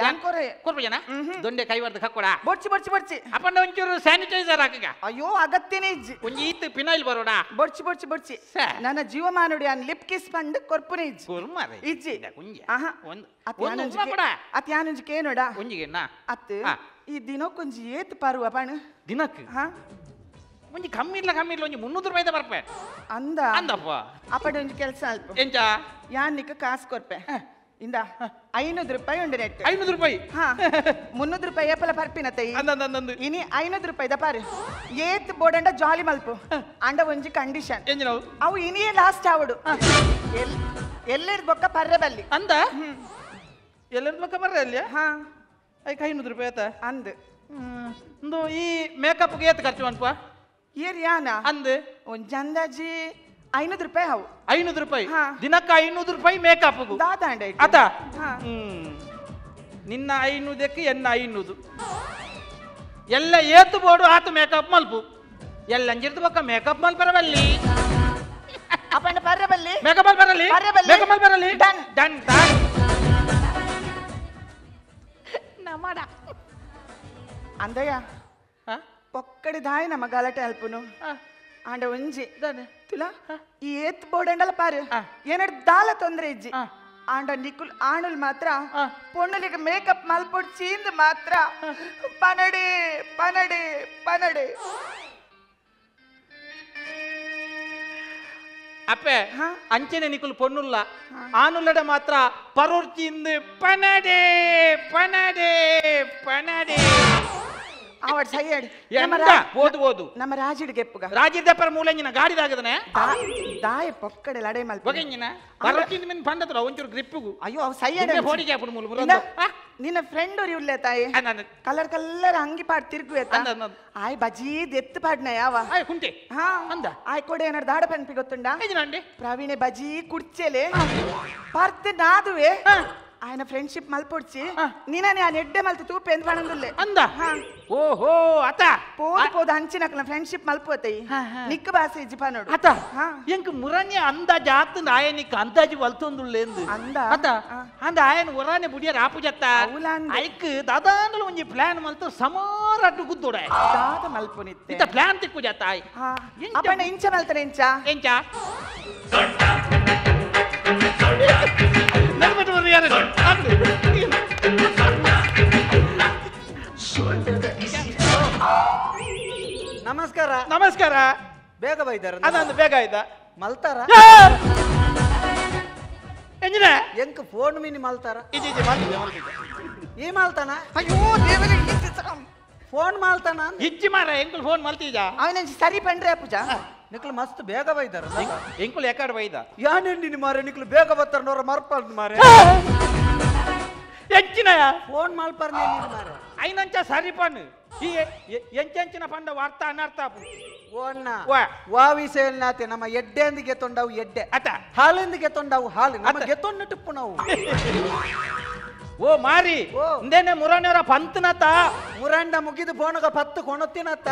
ಯಾನ್ ಕೊರೆ ಕೊರ್ಪಜನ ದೊಂಡೆ ಕೈವರ್ದ ಕಕ್ಕೊಡ ಬೊಡ್ಚಿ ಬೊಡ್ಚಿ ಬೊಡ್ಚಿ ಅಪ್ಪಂಡ ಒಂಚೂರು ಸ್ಯಾನಿಟೈಸರ್ ಹಾಕಗ ಅಯ್ಯೋ ಅಗತ್ಯನೇ ಇಜ್ಜಿ ಒಂಜಿ ಈತ್ ಪಿನೈಲ್ ಬರೋಡ ಬೊಡ್ಚಿ ಬೊಡ್ಚಿ ಬೊಡ್ಚಿ ನನ್ನ ಜೀವಮಾನುಡಿ ಅನ್ ಲಿಪ್ ಕಿಸ್ ಪಂಡ್ ಕೊರ್ಪುನೆ ಇಜ್ಜಿ ಇಜ್ಜಿ ಆಹಾ ಅತ್ ಯಾನೊಂಜಿ ಕೇನೋಡ ಒಂಜಿಗೆನಾ ಅತ್ ಈ ದಿನಕ್ಕೊಂಜಿ ಏತ್ ಪರುವ ಪಣ ದಿನಕ್ಕೆ ಒಂಜಿ ಕಮ್ಮಿ ಇಲ್ಲ ಕಮ್ಮಿ ಇಲ್ಲ ಒಂಜಿ 300 ರೂಪಾಯಿದ ಬರ್ಪೆ ಅಂದ ಅಂದಪ್ಪ ಅಪ್ಪಡ ಒಂಜಿ ಕೆಲಸ ಅಲ್ಪ ಎಂಚ ಯಾನ್ ನಿಕ್ಕ ಕಾಸು ಕೊರ್ಪೆ ಇಂದ 500 ರೂಪಾಯಿ ಉಂಡು ನೆಟ್ 500 ರೂಪಾಯಿ ಹಾ 300 ರೂಪಾಯಿ ಏಪಲ ಪರ್ಪಿನ ತೈ ಇನಿ 500 ರೂಪಾಯಿದ ಪಾರು ಏತ್ ಬೋಡಂಡ ಜಾಲಿ ಮಲ್ಪು ಅಂಡ ಒಂಜಿ ಕಂಡೀಷನ್ ಅವು ಇನಿಯೇ ಲಾಸ್ಟ್ ಆವಡು ಎಲ್ಲೆಡ್ ಬೊಕ್ಕ ಪರ್ರೆ ಬಲ್ಲಿ ಅಂದ ಎಲ್ಲೆಡ್ ಬೊಕ್ಕ ಪರ್ರೆ ಅಲ್ಲಿ ಹಾ ಐಕ್ 500 ರೂಪಾಯಿ ಆತ ಅಂದ್ ಒಂದು ಈ ಮೇಕಪ್ಗೆ ಏತ್ ಖರ್ಚು ಅನ್ಪ ಏರ್ ಯಾನ ಅಂದ್ ಒಂಜಿ ಅಂದಾಜಿ 500 ರೂಪಾಯಿ ಹಾವು 500 ರೂಪಾಯಿ ದಿನಕ್ಕೆ 500 ರೂಪಾಯಿ ಮೇಕಪ್ ದಾದಾಂಡ ಆತ ನಿನ್ನ 500ಕ್ಕೆ ಎನ್ನ 500 ಎಲ್ಲ ಏತು ಬೋಡು ಆತು ಮೇಕಪ್ ಮಲ್ಪು ಎಲ್ಲ ಅಂಜಿರ್ದು ಬೊಕ್ಕ ಮೇಕಪ್ ಮಲ್ಪರವಲ್ಲಿ ಅಪ್ಪಣ್ಣ ಪರ್ರಬಲ್ಲಿ ಮೇಕಪ್ ಮಲ್ಪರಲಿ ಮೇಕಪ್ ಮಲ್ಪರಲಿ done done done ನಮಡ ಅಂದಯ್ಯ ಪೊಕ್ಕಡಿ ದಾಯ ನಮ್ಮ ಗಲಾಟೆ ಅಲ್ಪುನು ಆಂಡ ಒಂಜಿ ತುಲಾ ಈ ಏತ್ ಬೋಡಂಡಲ ಪಾರು ಏನಡ್ ದಾಲ ತೊಂದರೆ ಇಜ್ಜಿ ಆಂಡ ನಿಕುಲ್ ಆಣುಲ್ ಮಾತ್ರ ಪೊಣ್ಣುಲಿಗೆ ಮೇಕಪ್ ಮಲ್ಪೊಡ್ಚೀಂದ್ ಮಾತ್ರ ಪನಡೆ ಪನಡೆ ಪನಡೆ ಅಪ್ಪೆ ಅಂಚನೆ ನಿಕುಲ್ ಪೊಣ್ಣುಲ್ಲ ಆನುಲ್ಲಡ ಮಾತ್ರ ಪರೋರ್ಚಿಂದ್ ಪನಡೆ ಪನಡೆ ಪನಡೆ ಅವಡ್ ಸೈಯಡ್ ಓದು ಓದು ನಮ್ಮ ರಾಜಿಡ್ಗೆ ಎಪ್ಪುಗ ರಾಜಿದಪ್ಪರ ಮೂಲಂಜಿನ ಗಾಡಿದಾಗದನೆ ದಾಯ ಪೊಕ್ಕಡೆ ಲಡೆ ಮಲ್ಪ ಬಗೆಂಜಿನ ಪರೋರ್ಚಿಂದ್ ಮಿನ್ ಪಂಡತ್ರ ಒಂಚೂರು ಗ್ರಿಪ್ಪುಗು ಅಯ್ಯೋ ಅವ್ ಸೈಯಡ್ ಫೋಡಿಗೆ ಹಾಪುಡು ಮೂಲು ಮುರಂದು ನಿನ್ನ ಫ್ರೆಂಡ್ ಅವ್ರು ಇವ್ಲೆ ತಾಯಿ ಕಲರ್ ಕಲರ್ ಅಂಗಿ ಪಾಡ್ ತಿರುಗುವೆ ಆಯ್ ಬಜೀ ಎತ್ತು ಪಾಡ್ನ ಯಾವ ಆಯ್ ಕುಂಟೆ ಹಾ ಅಂದ ಆಯ್ ಕೊಡೆ ಏನಾರು ದಾಡ ಪನ್ಪಿ ಗೊತ್ತುಂಡ ಪ್ರವೀಣೆ ಬಜೀ ಕುಡ್ಚೆಲೆ ಪರ್ತ್ ನಾದುವೆ ఆయన ಫ್ರೆಂಡ್ಶಿಪ್ ಮಲ್ಪೊಡ್ಚಿ ನೀನೇ ಆ ಎಡ್ಡೆ ಮಲ್ತು ತೂಪೆ ಎಂದ್ ಪಣಂದುಲ್ಲೆ ಅಂದ ಓಹೋ ಅತ ಪೋದು ಪೋದು ಅಂಚಿನಕ್ಲ ಫ್ರೆಂಡ್ಶಿಪ್ ಮಲ್ಪೋತೈ ನಿಕ್ಕ ಬಾಸೆ ಇಜ್ಜಿ ಪನೋಡು ಅತ ಎಂಕ್ ಮುರನ್ಯ ಅಂದಾಜ್ ಆತು ನಾಯನಿಕ್ ಅಂದಾಜು ವಲ್ತೊಂದುಲ್ಲೇಂದು ಅಂದ ಅತ ಅಂದ ಆಯನ ಒರಾನೆ ಬುಡಿಯರ್ ಆಪುಜತ್ತ ಐಕ್ ದಾದಾಂಡಲ ಒಂಜಿ ಪ್ಲಾನ್ ಮಲ್ತು ಸಮಾರ ಅಡ್ಡು ಗುದ್ದೋಡ ದಾದ ಮಲ್ಪುನಿತ್ತೆ ಇತ್ತ ಪ್ಲಾನ್ ತಿಕ್ಕುಜತ್ತ ಆಯ್ ಅಪ್ಪಣ್ಣ ಇಂಚ ಮಲ್ತನೆ ಇಂಚ ಎಂಚ ನಮಸ್ಕಾರ ನಮಸ್ಕಾರ ಬೇಗ ಬೈದಾರ ಅದೊಂದು ಬೇಗ ಆಯ್ತಾ ಮಲ್ತಾರ ಎಂಜಿನ ಎಂಕ್ ಫೋನ್ ಮೀನಿ ಮಲ್ತಾರ ಈ ಮಲ್ತಾನ ಅಯ್ಯೋ ದೇವರೇ ಫೋನ್ ಮಾಲ್ತಾನ ಇಜ್ಜಿ ಮಾರ ಎಂಕುಲ್ ಫೋನ್ ಮಲ್ತೀಜ ಅವನ ಸರಿ ಪಂಡ್ರೆ ಪೂಜಾ ನಿಕ್ಲು ಮಸ್ತ್ ಬೇಗ ಬೈದಾರ ಎಂಕುಲ್ ಎಕಾಡ್ ಬೈದ ಯಾನೆಂಡಿನಿ ಮಾರೆ ನಿಕ್ಲು ಬೇಗ ಬರ್ತಾರ ನೋರ ಮರ್ಪಾಲ್ ಮಾರೆ ಎಂಚಿನಯ ಫೋನ್ ಮಲ್ಪರ್ ನೀನು ಮಾರೆ ಐನಂಚ ಸರಿ ಪಣ್ಣು ಈ ಎಂಚೆಂಚಿನ ಪಂಡ ವಾರ್ತಾ ಅನರ್ಥ ಓಣ್ಣ ವಾ ವಿಷಯ ನಮ್ಮ ಎಡ್ಡೆಂದಿಗೆ ತೊಂಡವು ಎಡ್ಡೆ ಅತ ಹಾಲಿಂದಿಗೆ ತೊಂಡವು ಹಾಲು ನಮ್ಮ ಗೆತ್ತೊಂಡು ಟಿಪ್ಪು ನಾವು ಓ ಮಾರಿ ಇಂದೇನೆ ಮುರಾಣಿಯವರ ಪಂತನತ ಮುರಾಂಡ ಮುಗಿದು ಬೋಣಗ ಪತ್ತು ಕೊಣತ್ತಿನತ್ತ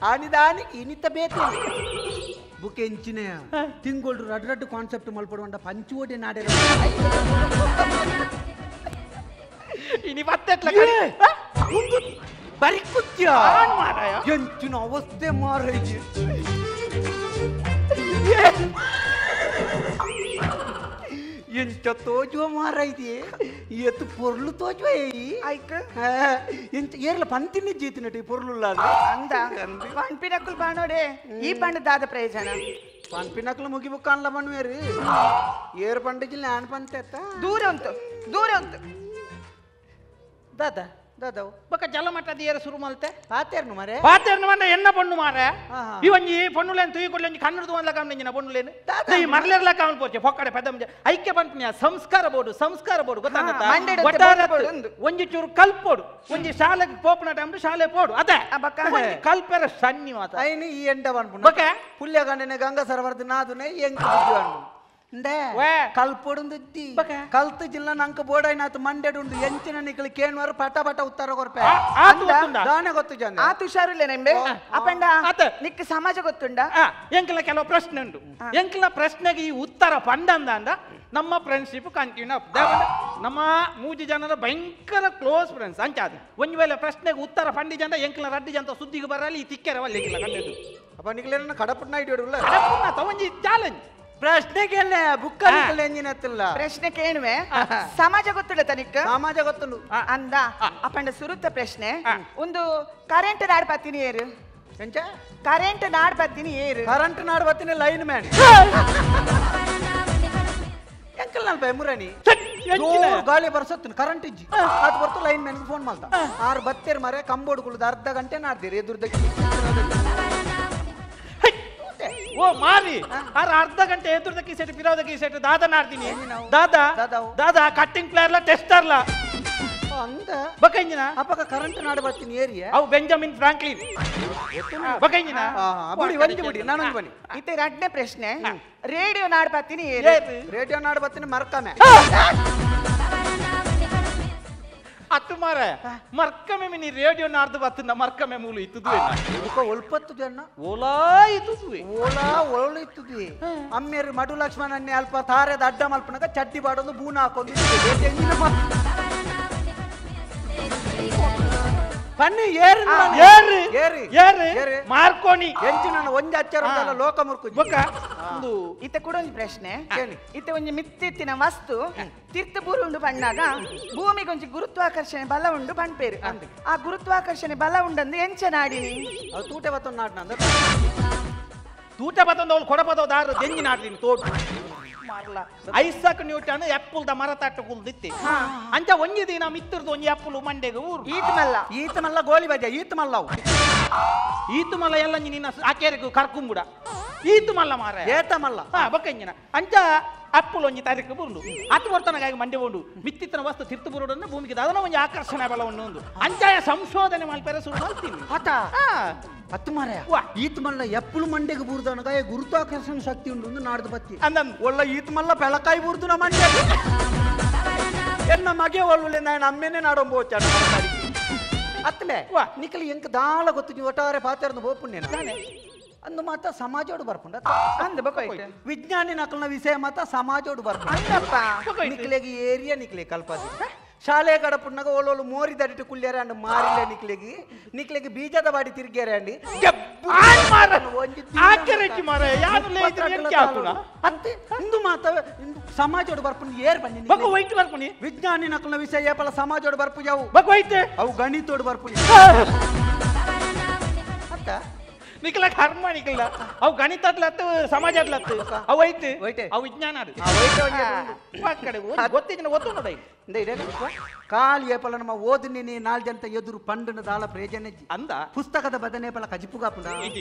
ಆನಿದಾನಿ ಇನಿತ ಬೇತಿ ಬುಕ್ ಎಂಚಿನೆಯ ತಿಂಗಳು ರಡ್ ರಡ್ ಕಾನ್ಸೆಪ್ಟ್ ಮಲ್ಪಡುವಂಡ ಪಂಚುವೋಡಿ ನಾಡೆ ಇನಿ ಪತ್ತೆಟ್ಲ ಬರಿ ಕುತ್ಯ ಎಂಚಿನ ಅವಸ್ಥೆ ಮಾರೈಜಿ ಎಂಚ ತೋಜುವ ಮಾರೈತಿ ಎತ್ತು ಪೊರ್ಲು ತೋಜುವ ಐಕ್ ಎಂಚ ಏರ್ಲ ಪಂತಿನ ಜೀತಿನಟಿ ಪೊರ್ಲುಲ್ಲ ಅಂದ ಪನ್ಪಿನಕ್ಕುಲ್ ಬಾಣೋಡೆ ಈ ಪಂಡ ದಾದ ಪ್ರಯೋಜನ ಪನ್ಪಿನಕ್ಕಲು ಮುಗಿಬುಕ್ಕಾನ್ಲ ಮಣ್ಣುವೇರು ಏರು ಪಂಡಿಗೆ ನಾನು ಪಂತೆತ್ತ ದೂರ ಉಂಟು ದೂರ ಉಂಟು ದಾದ ದಾದವು ಬೊಕ್ಕ ಜಲಮಟ್ಟದ ಏರ ಶುರು ಮಲ್ತೆ ಪಾತೇರ್ನು ಮಾರೆ ಪಾತೇರ್ನು ಮಂಡ ಎನ್ನ ಪಣ್ಣು ಮಾರೆ ಇವಂಜಿ ಪಣ್ಣುಲೇನು ತುಯಿ ಕೊಡ್ಲಿ ಕಣ್ಣುದು ಒಂದ್ಲ ಕಾಮನ ಪಣ್ಣುಲೇನು ಈ ಮರ್ಲೆರ್ಲ ಕಾಮನ್ ಪೋಚೆ ಪೊಕ್ಕಡೆ ಪೆದ ಐಕ್ಯ ಪಂಪಿನ ಸಂಸ್ಕಾರ ಬೋರ್ಡು ಸಂಸ್ಕಾರ ಬೋರ್ಡು ಗೊತ್ತಾಗತ್ತ ಒಂಜಿ ಚೂರು ಕಲ್ಪೋಡು ಒಂಜಿ ಶಾಲೆಗೆ ಪೋಪನ ಟೈಮ್ ಶಾಲೆ ಪೋಡು ಅದೇ ಕಲ್ಪೆರ ಸನ್ನಿ ಮಾತ ಐನು ಈ ಎಂಡ ಪನ್ಪುನ ಬೊಕ್ಕ ಪುಲ್ಯ ಗಂಡನೆ ಗಂಗಾ ಸರವರ್ದ ನಾದುನೆ ಎಂಕ್ ಬುದ್ಧಿ ಕಲ್ಪೊಡುಂದಿದ್ದಿ ಕಲ್ತು ಜಿಲ್ಲಾ ನಂಕ ಬೋಡೈನಾತ್ ಮಂಡೆಡುಂಡು ಎಂಚಿನ ನಿಕಲು ಕೇನ್ವಾರ ಪಟ ಪಟ ಉತ್ತರ ಕೊರ್ಪೆ ದಾನೆ ಗೊತ್ತು ಜನ ಆತು ಹುಷಾರಿಲ್ಲ ನಿಂಬೆ ಅಪಂಡ ನಿಕ್ ಸಮಾಜ ಗೊತ್ತುಂಡ ಎಂಕಲ ಕೆಲವು ಪ್ರಶ್ನೆ ಉಂಟು ಎಂಕಲ ಪ್ರಶ್ನೆಗೆ ಈ ಉತ್ತರ ಪಂಡಂದ ನಮ್ಮ ಫ್ರೆಂಡ್ಶಿಪ್ ಕಂಟಿನ್ಯೂ ನಮ್ಮ ಮೂಜಿ ಜನರ ಭಯಂಕರ ಕ್ಲೋಸ್ ಫ್ರೆಂಡ್ಸ್ ಅಂಚಾದ ಒಂದ್ ವೇಳೆ ಪ್ರಶ್ನೆಗೆ ಉತ್ತರ ಪಂಡಿ ಜನ ಎಂಕಲ ರಡ್ಡಿ ಜನ ಸುದ್ದಿಗೆ ಬರಲಿ ಈ ತಿಕ್ಕೆರವಲ್ಲಿ ಎಂಕಲ ಕಂಡಿದ್ದು ಅಪ್ಪ ನಿಕ್ಲೇನ ಕಡಪುಟ್ನ ಇಡಿಯೋಡುಲ್ಲ ಕಡಪುಟ್ನ ತಗೊಂಜಿ ಚಾಲೆಂಜ್ ಪ್ರಶ್ನೆ ಕೇಳ ಬುಕ್ ಎಂಜಿನ ಪ್ರಶ್ನೆ ಕೇಳುವೆ ಸಮಾಜ ಗೊತ್ತುಳ್ಳ ತನಿಕ್ ಸಮಾಜ ಗೊತ್ತುಂಡು ಅಂದ ಅಪ್ಪಂಡ ಸುರುತ್ತ ಪ್ರಶ್ನೆ ಒಂದು ಕರೆಂಟ್ ನಾಡ್ ಪತ್ತಿನಿ ಏರು ಎಂಚ ಕರೆಂಟ್ ನಾಡ್ ಪತ್ತಿನಿ ಏರು ಕರೆಂಟ್ ನಾಡ್ ಪತ್ತಿನಿ ಲೈನ್ ಮ್ಯಾನ್ ಎಂಕಲ್ ನಲ್ಪ ಮುರಣಿ ಗಾಳಿ ಬರ್ಸತ್ತು ಕರೆಂಟ್ ಇಜ್ಜಿ ಅದು ಬರ್ತು ಲೈನ್ ಮ್ಯಾನ್ ಫೋನ್ ಮಾಡ್ದ ಆರು ಬತ್ತೇರು ಮರೆ ಕಂಬೋರ್ಡ್ ಕುಳ್ದು ಅರ್ಧ ಗಂಟೆ ನಾಡ್ದಿರಿ ಎದುರ್ದಕ್ಕೆ ಓ ಮಾರಿ ಆರ್ ಅರ್ಧ ಗಂಟೆ ಎದುರ್ದ ಕೀಸೆಟ್ ಬಿರೋದ ಕೀಸೆಟ್ ದಾದಾ ನಾಡ್ತೀನಿ ದಾದಾ ದಾದಾ ಕಟ್ಟಿಂಗ್ ಪ್ಲೇಯರ್ಲ ಟೆಸ್ಟರ್ಲ ಅಂದ ಬಕಂಜಿನ ಅಪ್ಪಕ ಕರೆಂಟ್ ನಾಡು ಬರ್ತೀನಿ ಏರಿಯಾ ಅವು ಬೆಂಜಮಿನ್ ಫ್ರಾಂಕ್ಲಿನ್ ಬಕಂಜಿನ ಬುಡಿ ಒಂಜಿ ಬುಡಿ ನಾನೊಂದು ಬನ್ನಿ ಇತ್ತೆ ಎರಡನೇ ಪ್ರಶ್ನೆ ರೇಡಿಯೋ ನಾಡ್ ಬರ್ತೀನಿ ರೇಡಿಯೋ ನಾಡು ಬರ್ತೀನಿ ಮರ್ಕಮೆ ಅತ್ತು ಮಾರ ಮರ್ಕಮೆ ಮಿನಿ ರೇಡಿಯೋ ನಾಡ್ದು ಬತ್ತನ ಮರ್ಕಮೆ ಮೂಲು ಇತ್ತದು ಒಲ್ಪತ್ತು ಜನ ಓಲಾ ಇತ್ತದು ಓಲಾ ಒಳ್ಳು ಇತ್ತದು ಅಮ್ಮೇರು ಮಡು ಲಕ್ಷ್ಮಣನ್ನೇ ಅಲ್ಪ ತಾರೆದ ಅಡ್ಡ ಮಲ್ಪನಾಗ ಚಡ್ಡಿ ಬಾಡೊಂದು ಬೂನ ಹಾಕೊಂಡು ಪನ್ನಿ ಏರು ಏರು ಏರು ಏರು ಮಾರ್ಕೋನಿ ಎಂಚಿನ ಒಂಜಿ ಅಚ್ಚರ ಉಂಟಲ್ಲ ಲೋಕ ಮುರ್ಕು ಬೊಕ್ಕ ಒಂದು ಇತ್ತೆ ಕೂಡ ಒಂಜಿ ಪ್ರಶ್ನೆ ಇತ್ತೆ ಒಂಜಿ ಮಿತ್ತಿತ್ತಿನ ವಸ್ತು ತಿರ್ತು ಬೂರು ಉಂಡು ಪಣ್ಣಾಗ ಭೂಮಿಗೆ ಒಂಜಿ ಗುರುತ್ವಾಕರ್ಷಣೆ ಬಲ ಉಂಡು ಪಣ್ಪೇರು ಆ ಗುರುತ್ವಾಕರ್ಷಣೆ ಬಲ ಉಂಡಂದು ಎಂಚ ನಾಡಿನಿ ತೂಟೆ ಬತ್ತೊಂದು ನಾಡಿನ ತೂಟೆ ಬತ್ತೊಂದು ಅವಳು ಕೊಡಪದವ ದಾರು ದೆಂಜಿ ನಾಡ್ತೀನಿ ತೋಟು ಮಾರ್ಲ ಐಸಾಕ್ ನ್ಯೂಟನ್ ಆಪಲ್ the ಮರ ತಟ್ಟು ಕುಲ್ದಿತ್ತಿ ಅಂಚ ಒಂಜಿ ದಿನ ಮಿತ್ತರ್ದು ಒಂಜಿ ಆಪಲ್ ಮಂಡೆಗೆ ಊರು ಈತ ಮಲ್ಲ ಈತ ಮಲ್ಲ ಗೋಲಿ ಬಜ ಈತ ಮಲ್ಲ ಅವು ಈತ ಮಲ್ಲ ಎಲ್ಲ ನಿನ್ನ ಆಕೇರಿಗೂ ಕರ್ಕುಂಬುಡ ಈತ ಮಲ್ಲ ಮಾರ ಏತ ಮಲ್ಲ ಹಾ ಬೊಕ್ಕಂಜಿನ ಅಂಚ ಆಪಲ್ ಒಂಜಿ ತಾರೀಕು ಬುರುಂಡು ಆತು ವರ್ತನಗಾಗಿ ಮಂಡೆ ಉಂಡು ಮಿತ್ತಿತ್ತನ ವಸ್ತು ತಿರ್ತು ಬುರುಡನ್ನು ಭೂಮಿಗೆ ದಾದನ ಒಂಜಿ ಆಕರ್ಷಣೆ ಬಲವನ್ನು ಒಂದು ಅಂಚಾಯ ಸಂಶೋಧನೆ ಮಲ್ಪೆರೆ ಶುರು ಮಾಡ್ತೀನಿ ಆತ ಹತ್ತು ಮಾರಾಯ ಈತ ಮಲ್ಲ ಎಪ್ಪಲು ಮಂಡೆಗೆ ಬೂರ್ದನಗ ಗುರುತ್ವಾಕರ್ಷಣ ಶಕ್ತಿ ಉಂಡು ನಾಡ್ದು ಬತ್ತಿ ಅಂದಂದು ಒಳ್ಳ ಈತ ಮಲ್ಲ ಬೆಳಕಾಯಿ ಬೂರ್ದು ನಮ್ಮ ಮಂಡೆ ಎನ್ನ ಮಗೆ ಒಳ್ಳೆ ನಾನು ಅಮ್ಮೇನೆ ನಾಡೊಂಬೋಚಾಡ ಅತ್ತಲೆ ನಿಕಲಿ ಎಂಕ ದಾಳ ಗೊತ್ತು ನೀವು ಒಟ್ಟಾರೆ ಪಾತ್ರನ ಬೋಪುಣ್ಯನ ಅಂದು ಮಾತ ಸಮಾಜೋಡು ಬರ್ಪುಂಡ ಅಂದ ಬೊಕ್ಕ ವಿಜ್ಞಾನಿ ನಕಲ್ನ ವಿಷಯ ಮಾತ ಸಮಾಜೋಡು ಬರ್ಪುಂಡ ಅಂದಪ್ಪ ನಿಕ್ಲೆಗೆ ಏರಿಯಾ ನಿಕ್ಲೆ ಕಲ್ಪದಿ ಶಾಲೆ ಕಡಪುಣ್ಣಗ ಓಲೋಲು ಮೋರಿ ದಡಿಟ್ಟು ಕುಳ್ಳ್ಯಾರೆ ಅಂಡ್ ಮಾರಿಲ್ಲ ನಿಕ್ಲೆಗೆ ನಿಕ್ಲೆಗೆ ಬೀಜದ ಬಾಡಿ ತಿರ್ಗ್ಯಾರೆ ಅಂಡಿ ಅಂತೆ ಇಂದು ಮಾತ ಸಮಾಜೋಡು ಬರ್ಪುಂಡು ಏರ್ ಬನ್ನಿ ಬರ್ಪುಣಿ ವಿಜ್ಞಾನಿ ನಕಲ್ನ ವಿಷಯ ಏಪಲ ಸಮಾಜೋಡು ಬರ್ಪು ಯಾವು ಅವು ಗಣಿತೋಡು ಬರ್ಪುಣಿ ಅತ್ತ ನಿಖಲ ಕರ್ಮ ನಿಖಲ ಅವು ಗಣಿತದ್ಲತ್ತು ಸಮಾಜದ್ಲತ್ತು ಅವು ಐತೆ ಅವು ವಿಜ್ಞಾನ ಗೊತ್ತಿದ್ದ ಗೊತ್ತು ನೋಡ ಕಾಲಿ ಏಪಲ ನಮ್ಮ ಓದಿನಿ ನಾಲ್ ಜನ ಎದುರು ಪಂಡನ ದಾಳ ಪ್ರಯೋಜನ ಅಂದ ಪುಸ್ತಕದ ಬದನೆ ಪಲ ಕಜಿಪುಗಾಪುಂಡ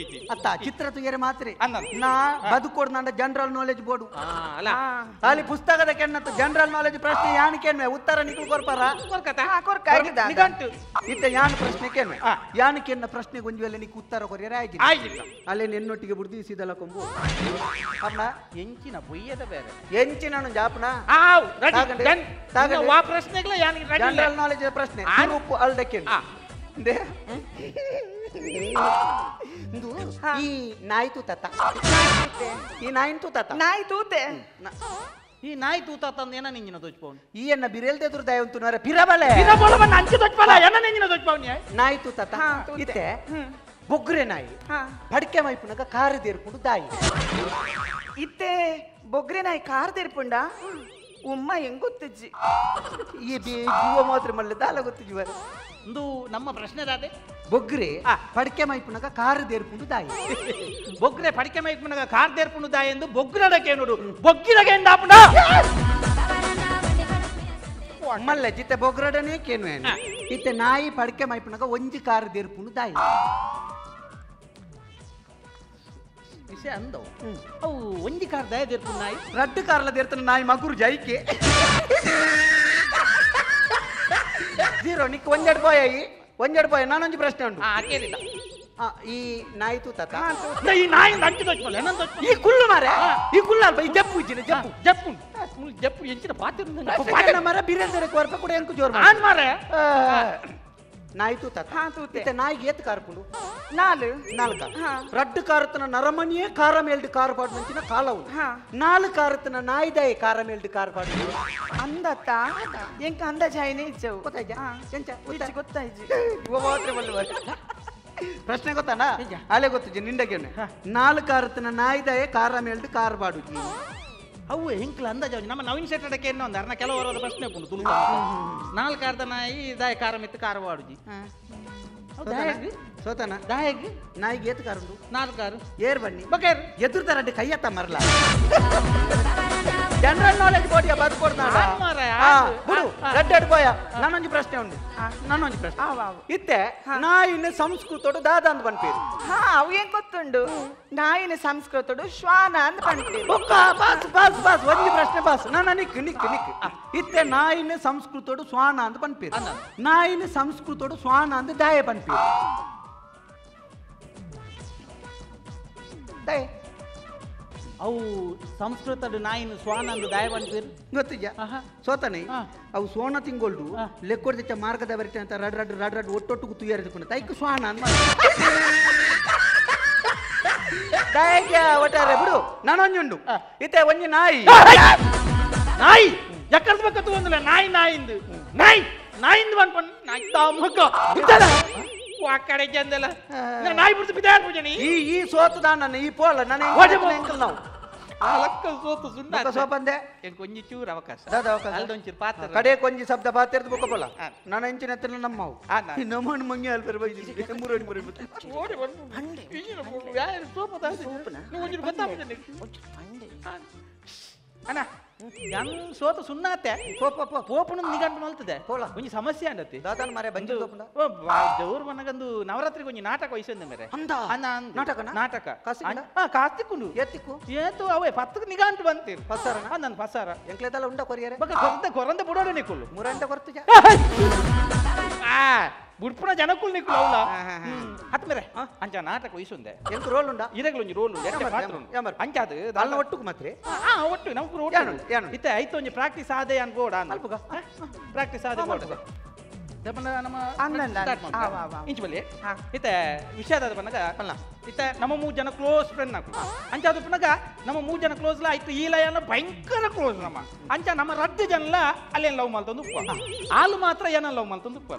ಅತ್ತ ಚಿತ್ರ ತುಯರೆ ಮಾತ್ರೆ ನಾ ಬದುಕೋಡ್ ನಂಡ ಜನರಲ್ ನಾಲೆಜ್ ಬೋರ್ಡು ಅಲ್ಲ ಅಲ್ಲಿ ಪುಸ್ತಕದ ಕೆನ್ನತ್ತ ಜನರಲ್ ನಾಲೆಜ್ ಪ್ರಶ್ನೆ ಯಾನ್ ಕೇನ್ವೆ ಉತ್ತರ ನಿಖಲ್ ಕೊರ್ಪಾರ ನಿಘಂಟು ಇತ್ತ ಯಾನ್ ಪ್ರಶ್ನೆ ಕೇನ್ವೆ ಯಾನ್ ಕೆನ್ನ ಪ್ರಶ್ನೆ ಗೊಂಜುವೆಲ್ಲ ನಿಕ್ ಉತ್ತರ ಕೊರಿಯರೆ ಆಯ್ತು ಅಲ್ಲೇ ನಿನ್ನೊಟ್ಟಿಗೆ ಬುಡ್ದು ಸೀದಲ ಕೊಂಬು ಅಮ್ಮ ಎಂಚಿನ ಬೊಯ್ಯದ ಬೇರೆ ಎಂಚಿನ ಜಾಪನ ವಾ ಪ್ರಶ್ನೆಗಳ ಜನರಲ್ ನಾಲೆಜ್ ಪ್ರಶ್ನೆ ಉಪ್ಪು ಅಲ್ದಕ್ಕೆ ಈ ನಾಯಿ ತೂತ ಈ ನಾಯಿನ ತೂತ ನಾಯಿ ತೂತೆ ಈ ನಾಯಿ ತೂತ ತಂದು ಏನ ನಿಂಜಿನ ದೊಜ್ಪವನು ಈ ಎನ್ನ ಬಿರೆಲ್ದೆ ದುರ್ದಾಯ ಉಂಟು ನರ ಪಿರಬಲೆ ಪಿರಬಲ ಅಂಚೆ ದೊಜ್ಪಲ ಎನ್ನ ನಿಂಜಿನ ದೊಜ್ಪವನಿ ನಾಯಿ ತೂತ ಇತ್ತೆ ಬೊಗ್ರೆ ನಾಯಿ ಪಡಿಕೆ ಮೈಪುನಗ ಕಾರು ದೇರ್ಪುಂಡು ದಾಯಿ ಇತ್ತೆ ಬೊಗ್ರೆ ನಾಯಿ ಕಾರ್ ದೇರ್ಪುಂಡ ಉಮ್ಮ ಹೆಂಗ್ ಗೊತ್ತಿಜ್ಜಿ ಈ ಜೀವ ಮಾತ್ರ ಮಲ್ಲ ದಾಲ ಗೊತ್ತಿಜ್ಜಿ ಒಂದು ನಮ್ಮ ಪ್ರಶ್ನೆ ದಾದೆ ಬೊಗ್ರೆ ಪಡಿಕೆ ಮೈಪುನಗ ಕಾರು ದೇರ್ಪುಂಡು ದಾಯಿ ಬೊಗ್ರೆ ಪಡಿಕೆ ಮೈಪುನಗ ಕಾರ್ ದೇರ್ಪುಂಡು ದಾಯಿ ಎಂದು ಬೊಗ್ರಡಕ್ಕೆ ನೋಡು ಬೊಗ್ಗಿರಗೆ ಎಂದಾಪುಂಡ ಮಲ್ಲ ಜಿತ್ತೆ ಬೊಗ್ರಡನೇ ಕೇನು ಇತ್ತೆ ನಾಯಿ ಪಡಿಕೆ ಮೈಪುನಗ ಒಂಜಿ ಕಾರು ದೇರ್ಪುಂಡು ದಾಯಿ ವಿಷಯ ಅಂದವು ಅವು ಒಂಜಿ ಕಾರ್ ದಯ ದೇರ್ಪುಂಡು ನಾಯಿ ರಡ್ಡು ಕಾರ್ಲ ದೇರ್ತನ ನಾಯಿ ಮಗುರು ಜೈಕೆ ಜೀರೋ ನಿಕ್ ಒಂಜೆರಡು ಬಾಯ್ ಆಯಿ ಒಂಜೆರಡು ಬಾಯ್ ನಾನೊಂಜಿ ಪ್ರಶ್ನೆ ಉಂಟು ಕೇಳಿಲ್ಲ ಈ ನಾಯಿ ತೂತ ಈ ನಾಯಿ ಅಂಚು ದೊಚ್ಪಲ್ಲ ಎನ್ನಂದು ಈ ಕುಲ್ಲು ಮಾರೆ ಈ ಕುಲ್ಲ ಅಲ್ಪ ಈ ಜಪ್ಪು ಇಜ್ಜಿನ ಜಪ್ಪು ಜಪ್ಪು ಜಪ್ಪು ಎಂಚಿನ ಪಾತ್ರ ಮರ ಬಿರೇಂದ್ರ ಕೊರ್ಪ ಕೂಡ ಎಂಕು ಜೋರ್ ಆನ್ ಮಾರೆ ನಾಯಿ ತೂತ ಇತ್ತೆ ನಾಯಿಗೆ ಏತ್ ಕಾರ್ಪುಂಡು ನಾಲು ನಾಲ್ಕ ರಡ್ಡು ಕಾರತನ ನರಮಣಿಯೇ ಕಾರ ಮೇಲ್ಡು ಕಾರ್ ಪಾಡು ಮಂಚಿನ ಕಾಲವು ನಾಲ್ಕು ಕಾರತನ ನಾಯಿದಾಯಿ ಕಾರ ಮೇಲ್ಡು ಕಾರ್ ಪಾಡು ಅಂದತ್ತ ಎಂಕ ಅಂದಾಜಾಯಿನೇ ಇಚ್ಚವು ಗೊತ್ತಾಯ್ತಾ ಎಂಚ ಗೊತ್ತಾಯ್ತು ಪ್ರಶ್ನೆ ಗೊತ್ತಾನ ಅಲ್ಲೇ ಗೊತ್ತಿಜ್ಜಿ ನಿಂಡಗೆ ನಾಲ್ಕು ಕಾರತನ ನಾಯಿದಾಯ ಕಾರ ಮೇಲ್ಡು ಕಾರ್ ಪಾಡು ಅವು ಹೆಂಕ್ಲ ಅಂದಾಜು ನಮ್ಮ ನವೀನ್ ಶೆಟ್ಟಡಕ್ಕೆ ಏನೋ ಒಂದು ಅರ್ನ ಕೆಲವರು ಪ್ರಶ್ನೆ ಉಂಟು ತುಳು ನಾಲ್ಕು ಅರ್ಧ ನಾಯಿ ದಾಯ ಕಾರ ಮಿತ್ತು ಕಾರ ವಾಡುಜಿ ಸೋತನ ದಾಯಗ್ ನಾಯಿಗೆ ಏತ್ ಕಾರುಂಡು ನಾಲ್ಕು ಕಾರು ಏರ್ ಬನ್ನಿ ಬಕೇರ್ ಎದುರು ತರಡ್ಡು ಕೈಯತ್ತ ಮರಲ ಜನರಲ್ ನಾಲೆಜ್ ಬೋಡಿಯ ಬದುಕೊಡ್ತಾಡ ಬಿಡು ರಡ್ಡು ಬೋಯ ನಾನೊಂದು ಪ್ರಶ್ನೆ ಉಂಟು ನಾನೊಂದು ಪ್ರಶ್ನೆ ಇತ್ತೆ ನಾಯಿನ ಸಂಸ್ಕೃತೋಡು ದಾದ ಅಂತ ಪನ್ಪೇರು ಹಾ ಅವು ಏನ್ ಗೊತ್ತುಂಡು ನಾಯಿನ ಸಂಸ್ಕೃತೋಡು ಶ್ವಾನ ಅಂತ ಪನ್ಪೇರು ಬೊಕ್ಕ boss boss boss ಒಂದು ಪ್ರಶ್ನೆ ಬಾಸ್ ನಾನು ನಿಕ್ ನಿಕ್ ನಿಕ್ ಇತ್ತೆ ನಾಯಿನ ಸಂಸ್ಕೃತೋಡು ಶ್ವಾನ ಅಂತ ಪನ್ಪೇರು ನಾಯಿನ ಸಂಸ್ಕೃತೋಡು ಶ್ವಾನ ಅಂತ ದಾಯ ಪನ್ಪೇರು ದಾಯ ಅವು ಸಂಸ್ಕೃತದ ನಾಯಿನ ಶ್ವಾನ ಅಂದು ದಾಯ ಪನ್ಪೇರು ಗೊತ್ತಿದ್ಯಾ ಸೋತಾನೆ ಅವು ಸೋಣ ತಿಂಗೊಳ್ಡು ಲೆಕ್ಕೊಡ್ದಿಚ್ಚ ಮಾರ್ಗದ ಬರಿತ ಅಂತ ರಡ್ ರಡ್ ರಡ್ ರಡ್ ಒಟ್ಟೊಟ್ಟಿಗೆ ತುಯ್ಯಾರಿಕೊಂಡು ತೈಕ್ ಶ್ವಾನ ಅಂದ ದಾಯಕ್ಕೆ ಒಟ್ಟಾರೆ ಬಿಡು ನಾನೊಂಜುಂಡು ಇತ್ತೆ ಒಂಜಿ ನಾಯಿ ನಾಯಿ ಎಕ್ಕರ್ದ ಬೇಕತ್ತು ಒಂದಿಲ್ಲ ನಾಯಿ ನಾಯಿಂದು ನಾಯಿ ನಾಯಿಂದು ಪನ್ಪನ್ ನಾಯಿ ತಾಮಕ ಕಡೆ ಚಂದಲ್ಲ ನಾಯಿ ಬಿಡ್ತು ಬಿದ್ದಾರ ಪೂಜನಿ ಈ ಈ ಸೋತದ ನನ್ನ ಈ ಪೋಲ ನನ್ನ ನಾವು ಲಕ್ಕ ಸೋತು ಸುಣ್ಣ ಸೋಪಂದೆ ಕೊಂಜಿ ಚೂರು ಅವಕಾಶ ಅಲ್ದೊಂಚೂರು ಪಾತ್ರ ಕಡೆ ಕೊಂಜಿ ಶಬ್ದ ಪಾತಿರ್ದು ಬೊಕ್ಕ ಪೋಲ ನಾನು ಎಂಚಿನ ಹತ್ತಿರ ನಮ್ಮವು ನಮ್ಮಣ್ಣ ಮಂಗಿ ಅಲ್ಪರ ಮುರಡಿ ಮುರಡಿ ಅಣ್ಣ ಯನ್ ಸೋತ ಸುಣ್ಣಾತೆ ಪೋಪನ ನಿಗಂಟು ಮಲ್ತದೆ ಒಂಜಿ ಸಮಸ್ಯೆ ಅಂಡತಿ ದಾದಾನ ಮಾರೆ ಬಂಜಿ ಜೋರು ಮನಗಂದು ನವರಾತ್ರಿಗೆ ಒಂಜಿ ನಾಟಕ ವಹಿಸಂದೆ ಮೇರೆ ನಾಟಕ ನಾಟಕ ಕಾಸ್ತಿಕ್ಕುಂಡು ಎತ್ತಿಕ್ಕು ಏತು ಅವೇ ಪತ್ತಕ್ಕೆ ನಿಗಂಟು ಬಂತೀರಿ ಪಸಾರ ನನ್ನ ಪಸಾರ ಎಂಕ್ಲೆದಲ್ಲ ಉಂಡ ಕೊರಿಯರೆ ಬೊಕ್ಕ ಕೊರಂದ ಕೊರಂದ ಬುಡೋಡು ನಿಕ್ಕುಲ್ಲು ಮುರಂಡ ಕೊರ್ತು ಆ ಬುಡ್ಪುನ ಜನಕ್ಕುಲ್ ನಿಕ್ಕುಲು ಅವಲ ಹತ್ತು ಮೇರೆ ಅಂಚ ನಾಟಕ ವಹಿಸುಂದೆ ಎಂತ ರೋಲ್ ಉಂಡ ಇರಗಲು ಒಂಜಿ ರೋಲ್ ಉಂಡು ಅಂಚ ಅದು ಅಲ್ಲ ಒಟ್ಟುಕು ಮಾತ್ರ ಒಟ್ಟು ನಮ್ಗೆ ರೋಲ್ ಇತ್ತೆ ಐತು ಒಂಜಿ ಪ್ರಾಕ್ಟೀಸ್ ಆದೆ ಅನ್ಬೋಡ ಅಲ್ಪ ಪ್ರಾಕ್ಟೀಸ್ ಆದೆ ಬೋಡ ನಮ್ಮ ಇಂಚು ಬಲ್ಲಿ ಇತ್ತೆ ವಿಷಯದ ಬಂದಾಗ ಇತ್ತೆ ನಮ್ಮ ಮೂರು ಜನ ಕ್ಲೋಸ್ ಫ್ರೆಂಡ್ ನಾಕು ಅಂಚ ಅದು ಪುನಗ ನಮ್ಮ ಮೂರು ಜನ ಕ್ಲೋಸ್ ಲಾ ಆಯ್ತು ಈ ಲಯನ ಭಯಂಕರ ಕ್ಲೋಸ್ ನಮ್ಮ ಅಂಚ ನಮ್ಮ ರಡ್ಡು ಜನಲ ಅಲ್ಲೇನು ಲವ್ ಮಲ್ತೊಂದು ಉಪ್ಪ ಆಲು ಮಾತ್ರ ಏನ ಲವ್ ಮಲ್ತೊಂದು ಉಪ್ಪ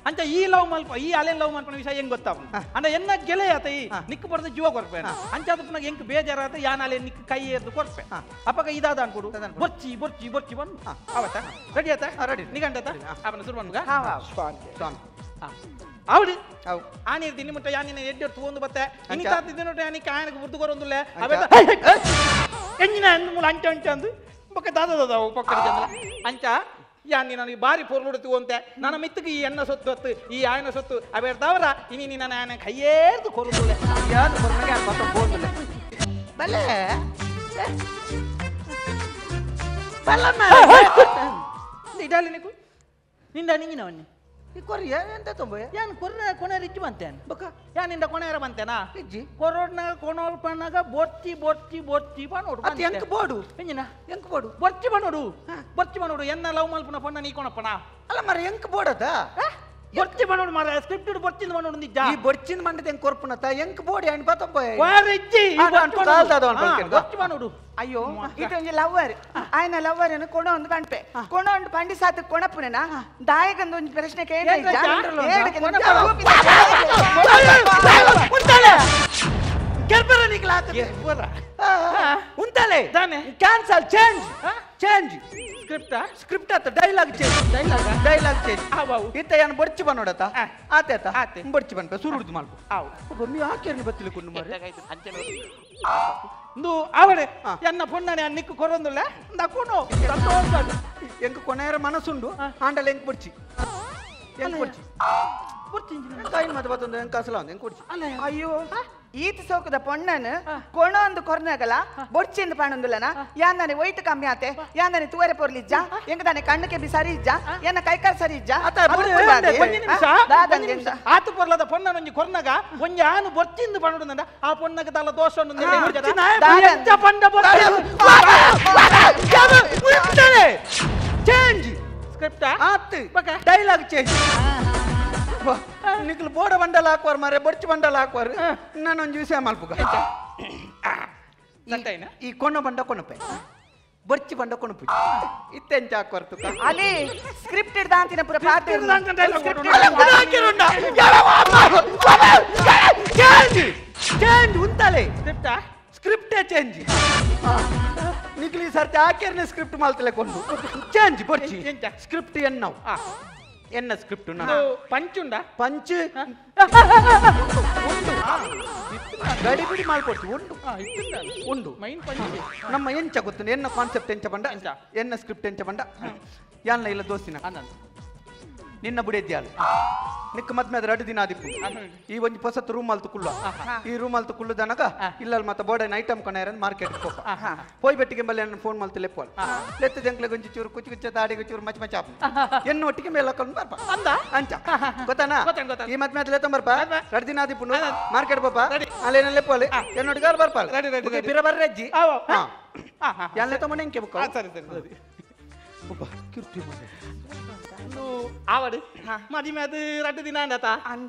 ಅಂಚ ಈ ಲವ್ ಮಲ್ಪ ಈ ಅಲ್ಲೇನು ಲವ್ ಮಲ್ಪನ ವಿಷಯ ಹೆಂಗ್ ಗೊತ್ತಾಗ ಅಂದ್ರೆ ಎನ್ನ ಗೆಳೆಯ ಆತ ಈ ನಿಕ್ಕು ಬರೆದ ಜೀವ ಕೊರ್ಪೆ ಅಂಚ ಅದು ಪುನಗ ಹೆಂಗ್ ಬೇಜಾರಾತ ಯಾನ ಅಲ್ಲೇ ನಿಕ್ಕು ಕೈ ಎದ್ದು ಕೊರ್ಪೆ ಅಪ್ಪಗ ಇದಾದ ಅನ್ಕೊಡು ಬೊರ್ಚಿ ಬೊರ್ಚಿ ಬೊರ್ಚಿ ಬಂದು ಅವತ್ತ ರೆಡಿ ಆತ ರೆಡಿ ನಿಗಂಟತ ಅವನ ಶುರು ಬಂದ್ಗ ಸ್ವಾಮಿ ಅವಡು ಆನಿ ದಿನ ಮುಟ್ಟ ಯಾನಿನ ಎಡ್ಡೆ ತಗೊಂಡು ಬತ್ತೆ ಇನಿತಾತ ದಿನ ಯಾನಿಗೆ ಆಯನಕ್ಕೆ ಬುರ್ದು ಕೊರೊಂದುಲ್ಲ ಅವೆಲ್ಲ ಎಂಜಿನ ಅಂದು ಮೂಲ ಅಂಚ ಅಂಚ ಅಂದು ಪಕ್ಕ ದಾದ ದಾದ ಪಕ್ಕದ ಚಂದ್ರ ಅಂಚ ಯಾನಿ ನನಗೆ ಬಾರಿ ಪೊರ್ಲುಡು ತಗೊಂತೆ ನನ್ನ ಮಿತ್ತಗೆ ಈ ಎನ್ನ ಸೊತ್ತು ಹೊತ್ತು ಈ ಆಯನ ಸೊತ್ತು ಅವೆರ್ತಾವರ ಇನಿ ನೀ ನನ್ನ ಆಯನ ಕೈಯೇರ್ದು ಕೊರೊಂದುಲ್ಲ ಯಾರು ಕೊರೊಂಗೆ ಪತ್ತ ಬೋಂದುಲ್ಲ ಬಲೆ ಬಲಮ್ಮ ಇಡಾಲಿ ನಿಕು ನಿಂದ ನಿಂಗಿನವನ್ನಿ ಈ ಕೊರಿಯ ಎಂತ ತೊಂಬ ಯಾನ್ ಕೊರ್ರ ಕೊನೆ ರಿಚ್ಚು ಬಂತೇನೆ ಬೊಕ್ಕ ಯಾನಿಂದ ಕೊನೆಯರ ಬಂತೇನಾ ಇಜ್ಜಿ ಕೊರೋಡ್ನಾಗ ಕೊನೋರ್ ಪಣ್ಣಾಗ ಬೊರ್ಚಿ ಬೊರ್ಚಿ ಬೊರ್ಚಿ ಬನ್ನೋಡು ಅದು ಎಂಕ್ ಬೋಡು ಎಂಜಿನ ಎಂಕ್ ಬೋಡು ಬೊರ್ಚಿ ಬನ್ನೋಡು ಬೊರ್ಚಿ ಬನ್ನೋಡು ಎನ್ನ ಲವ್ ಮಲ್ಪುನ ಪಣ್ಣ ನೀ ಕೊಣಪ್ಪಣ ಅಲ್ಲ ಮರ ಎಂಕ್ ಬೋಡದ ಬೊರ್ಚಿ ಬನ್ನೋಡು ಮಾರ ಸ್ಕ್ರಿಪ್ಟ್ ಬೊರ್ಚಿಂದ ಬನ್ನೋಡು ನಿಜ ಈ ಬೊರ್ಚಿಂದ ಮಂಡದ ಎಂಕ್ ಕೊರ್ಪುನತ ಎಂಕ್ ಬೋಡಿ ಅಣ್ಣ ಬತ್ತೊಂಬ ವಾರಿಜ್ಜಿ ಬೊರ್ಚಿ ಬನ್ನೋಡು ಅಯ್ಯೋ ಇದೊಂದು ಲವ್ವರ್ ಆಯ್ನ ಲವ್ವರ್ ಅನ್ನು ಕೊಣ ಒಂದು ಪಂಪೆ ಕೊಣ ಒಂದು ಪಂಡಿ ಸಾತು ಕೊಣಪುನ ದಾಯಕಂದ ಒಂದು ಪ್ರಶ್ನೆ ಕೇಳಿ ಉಂತಾಲೆ cancel change change script script ಆತ dialogue change dialogue dialogue change ಇತ್ತ ಏನು ಬೊರ್ಚಿ ಬನ್ನೋಡತ ಆತ ಆತ ಬೊರ್ಚಿ ಬನ್ಪ ಸುರುಡ್ದು ಮಲ್ಪ ಒಮ್ಮೆ ಆಕೆರ್ನ ಬತ್ತಿಲಿ ಕೊಂಡು ಮಾರೆ ಇಂದು ಆವಡೆ ಎನ್ನ ಪೊಣ್ಣನೆ ನಿಕ್ಕು ಕೊರೊಂದುಲ್ಲ ಕೊಣೋ ಎಂಕ್ ಕೊನೆಯರ ಮನಸ್ಸುಂಡು ಆಂಡಲ ಎಂಕ್ ಬೊರ್ಚಿ ಎಂಕ್ ಬೊರ್ಚಿ ಕಾಯಿನ್ ಮಾತ ಬತ್ತೊಂದು ಎಂಕ ಅಸಲ ಒಂದು ಎಂಕ ಕೊಡ್ಚಿ ಅಯ್ಯೋ ಈತ ಸೋಕದ ಪೊಣ್ಣನ್ ಕೊಣ ಒಂದು ಕೊರ್ನಗಲ ಬೊಡ್ಚಿಂದ ಪಾಣೊಂದುಲನ ಯಾನ್ ಒಯ್ಟ್ ಕಮ್ಮಿ ಆತೆ ಯಾನ್ ತೂವರೆ ಪೊರ್ಲಿಜ್ಜ ಎಂಕ ತಾನೆ ಕಣ್ಣು ಕೆಬಿ ಸರಿ ಇಜ್ಜ ಎನ್ನ ಕೈಕಾಲ್ ಸರಿ ಇಜ್ಜ ಆತು ಪೊರ್ಲದ ಪೊಣ್ಣನ ಒಂಜಿ ಕೊರ್ನಗ ಒಂಜಿ ಆನು ಬೊಡ್ಚಿಂದ ಪಾಣೊಂದುಂಡ ಆ ಪೊಣ್ಣಗ ದಾಲ ದೋಷ ಚೇಂಜ್ ಸ್ಕ್ರಿಪ್ಟ್ ಆತು ಡೈಲಾಗ್ ಚೇಂಜ್ ನಿಕ್ಲು ಬೋಡ ಬಂಡಲ್ ಹಾಕುವಾರು ಮಾರೆ ಬೊಡ್ಚಿ ಬಂಡಲ್ ಹಾಕುವಾರು ನಾನೊಂದು ವಿಷಯ ಮಲ್ಪುಗ ಈ ಕೊಣ ಬಂಡ ಕೊಣಪೆ ಬೊಡ್ಚಿ ಬಂಡ ಕೊಣಪು ಇತ್ತೆಂಚ ಹಾಕುವಾರು ತುಕ ಅಲ್ಲಿ ಸ್ಕ್ರಿಪ್ಟ್ ದಾಂತಿನ ಪೂರ ಪಾತ್ರ ಚೇಂಜ್ ಚೇಂಜ್ ಉಂತಲೆ ಸ್ಕ್ರಿಪ್ಟಾ ಸ್ಕ್ರಿಪ್ಟೇ ಚೇಂಜ್ ನಿಕ್ಲಿ ಸರ್ತಿ ಆಕೆರ್ನೆ ಸ್ಕ್ರಿಪ್ಟ್ ಮಾಲ್ತಲೆ ಕೊಂಡು ಚೇಂಜ್ ಬೊಡ್ಚಿ ಸ್ಕ್ರಿಪ್ಟ್ ಎನ್ನವು ಎನ್ನ ಸ್ಕ್ರಿಪ್ಟ್ ಪಂಚುಂಡ ಪಂಚ್ ಉಂಡು ಗಡಿಬಿಡಿ ಮಾಲ್ಕೊಡ್ತೀವಿ ಉಂಡು ಉಂಡು ಮೈನ್ ಪಂಚ್ ನಮ್ಮ ಎಂಚ ಗೊತ್ತು ಎನ್ನ ಕಾನ್ಸೆಪ್ಟ್ ಎಂಚ ಬಂಡ ಎನ್ನ ಸ್ಕ್ರಿಪ್ಟ್ ಎಂಚ ಬಂಡ ಯಾನ್ನ ಇಲ್ಲ ದೋಸ್ತಿನ ನಿನ್ನ ಬುಡಿದ್ಯಾಲು ನಿಕ್ಕ ಮದ್ಮೆ ಅದ್ರ 2 ದಿನ ಆದಿಪ್ಪು ಈ ಒಂಜಿ ಪೊಸತ್ ರೂಮ್ ಅಲ್ತು ಕುಳ್ಳ ಈ ರೂಮ್ ಅಲ್ತು ಕುಳ್ಳುದನಗ ಇಲ್ಲ ಮತ್ತ ಬೋರ್ಡ್ ಐಟಮ್ ಕೊನೆಯರ ಮಾರ್ಕೆಟ್ ಪೋಪ ಪೋಯ್ ಬೆಟ್ಟಿಗೆ ಬಲ್ಲೆ ನನ್ನ ಫೋನ್ ಮಲ್ತು ಲೆಪ್ಪೋಲ್ ಲೆತ್ತ ಜಂಕ್ಲೆ ಗೊಂಜಿ ಚೂರು ಕುಚ್ಚು ಕುಚ್ಚ ತಾಡಿಗೆ ಚೂರು ಮಚ್ ಮಚ ಎನ್ನು ಒಟ್ಟಿಗೆ ಮೇಲೆ ಹಾಕೊಂಡು ಬರ್ಪ ಅಂದ ಅಂಚ ಗೊತ್ತಾನ ಈ ಮದ್ಮೆ ಅದ್ ಲೆತ್ತ ಬರ್ಪ 2 ದಿನ ಆದಿಪ್ಪು ಮಾರ್ಕೆಟ್ ಪೋಪ ಅಲ್ಲೇನ ಲೆಪ್ಪೋಲೆ ಎನ್ನೊಟ್ಟಿಗೆ ಅಲ್ಲಿ ಬರ್ಪಾಲ ಪಿರ ಬರ್ರಜ್ಜಿ ಎಲ್ಲ ತಗೊಂಡು ಹೆಂಗೆ ಬುಕ್ಕ ಸರಿ ಸರಿ ಸರಿ ಕಿರ್ತಿ ಮಾರೆ ಆವಡು ಮದಿಮೆ ಅದು 2 ದಿನ ಅಂದತ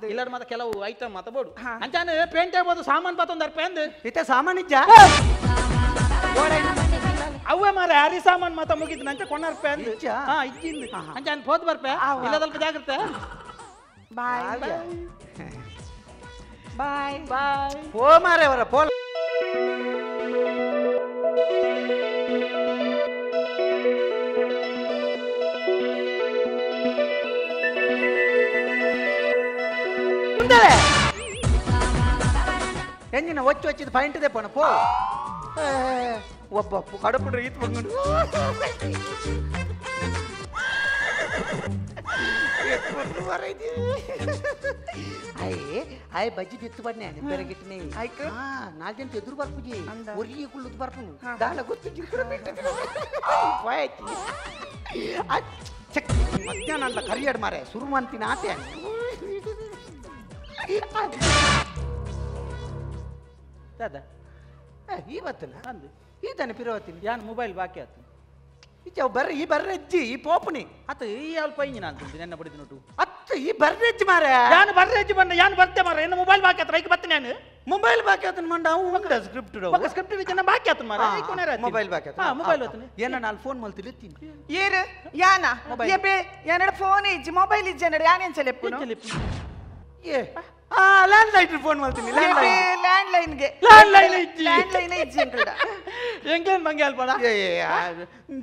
ಇಲ್ಲರ ಮಾತ ಕೆಲವು ಐಟಮ್ ಮಾತ ಬೋಡು ಅಂಚಾನೆ ಪೇಂಟ್ ಆಗ್ಬೋದು ಸಾಮಾನ್ ಪಾತೊಂದು ಅರ್ಪೆ ಅಂದು ಇತ್ತೆ ಸಾಮಾನ್ ಇಜ್ಜ ಅವೇ ಮಾರೆ ಅರಿ ಸಾಮಾನ್ ಮಾತ ಮುಗಿದ್ ನಂಚ ಕೊಣ್ಣರ್ಪೆ ಅಂದು ಹಾ ಇಜ್ಜಿಂದು ಅಂಚಾನೆ ಪೋದ್ ಬರ್ಪೆ ಇಲ್ಲ ಸ್ವಲ್ಪ ಜಾಗ್ರತೆ ಬಾಯ್ ಬಾಯ್ ಬಾಯ್ ಪೋ ಮಾರೆ ಅವರ ಪೋ ಎಂಜಿನ ಒಚ್ಚು ಒಚ್ಚಿದ ಪಾಯಿಂಟ್ ಇದೆ ಪೋಣ ಪೋ ಒಬ್ಬ ಕಡಪುಡ್ರಿ ಈತ್ ಬಂದು ಅಯ್ಯೇ ಆಯ್ ಬಜ್ಜಿ ಎತ್ತು ಬಣ್ಣೆ ಬೆರಗಿಟ್ಟನೆ ನಾಲ್ಕು ಜನ ಎದುರು ಬರ್ಪುಜಿ ಒರಿಯ ಕುಳ್ಳುದು ಬರ್ಪುನು ದಾಲ ಗೊತ್ತು ಮಧ್ಯಾಹ್ನ ಅಲ್ಲ ಕರಿಯಾಡ್ ಮಾರೆ ಸುರು ಅಂತೀನಿ ಆತೆ ದಾದಾ ಈ ಬತ್ತನ ಈ ತಾನೆ ಪಿರವತ್ತಿನ ಯಾನ್ ಮೊಬೈಲ್ ಬಾಕಿ ಆತು ಈಚೆ ಬರ್ರೆ ಈ ಬರ್ರೆಜ್ಜಿ ಈ ಪೋಪುನಿ ಅತ್ತ ಈ ಅಲ್ಪ ಇಂಜಿನ ಅಂತ ನೆನ್ನ ಬಡಿದ ನೋಟು ಅತ್ತ ಈ ಬರ್ರೆಜ್ಜಿ ಮಾರೆ ಯಾನ್ ಬರ್ರೆಜ್ಜಿ ಬಂದ ಯಾನ್ ಬರ್ತೆ ಮಾರೆ ಎನ್ನ ಮೊಬೈಲ್ ಬಾಕಿ ಆತ್ರ ಐಕ್ ಬತ್ತೆ ನಾನು ಮೊಬೈಲ್ ಬಾಕಿ ಆತನ ಮಂಡ ಅವು ಉಂಡ ಸ್ಕ್ರಿಪ್ಟ್ ಬೊಕ ಸ್ಕ್ರಿಪ್ಟ್ ವಿಚನ ಬಾಕಿ ಆತನ ಮಾರೆ ಐಕ್ ಕೊನೆರ ಮೊಬೈಲ್ ಬಾಕಿ ಆತ ಹಾ ಮೊಬೈಲ್ ಆತನ ಏನ ನಾನು ಫೋನ್ ಮಲ್ತಿಲಿ ತಿನ್ ಏರು ಯಾನ ಏ ಯಾನಡ ಫೋನ್ ಇಜ್ಜಿ ಮೊಬೈಲ್ ಇಜ್ಜಿ ಅನ್ನಡ ಯಾನ್ ಎಂಚಲೆಪ್ಪುನು ಏ ಆ ಲ್ಯಾಂಡ್ ಲೈನ್ ಫೋನ್ ಮಾಡ್ತೀನಿ ಲ್ಯಾಂಡ್ ಲೈನ್ ಗೆ ಲ್ಯಾಂಡ್ ಲೈನ್ ಇಜ್ಜಿ ಲ್ಯಾಂಡ್ ಲೈನ್ ಇಜ್ಜಿ ಅಂಕಡ ಎಂಗೇನ್ ಮಂಗೆ ಅಲ್ಪಡ ಏ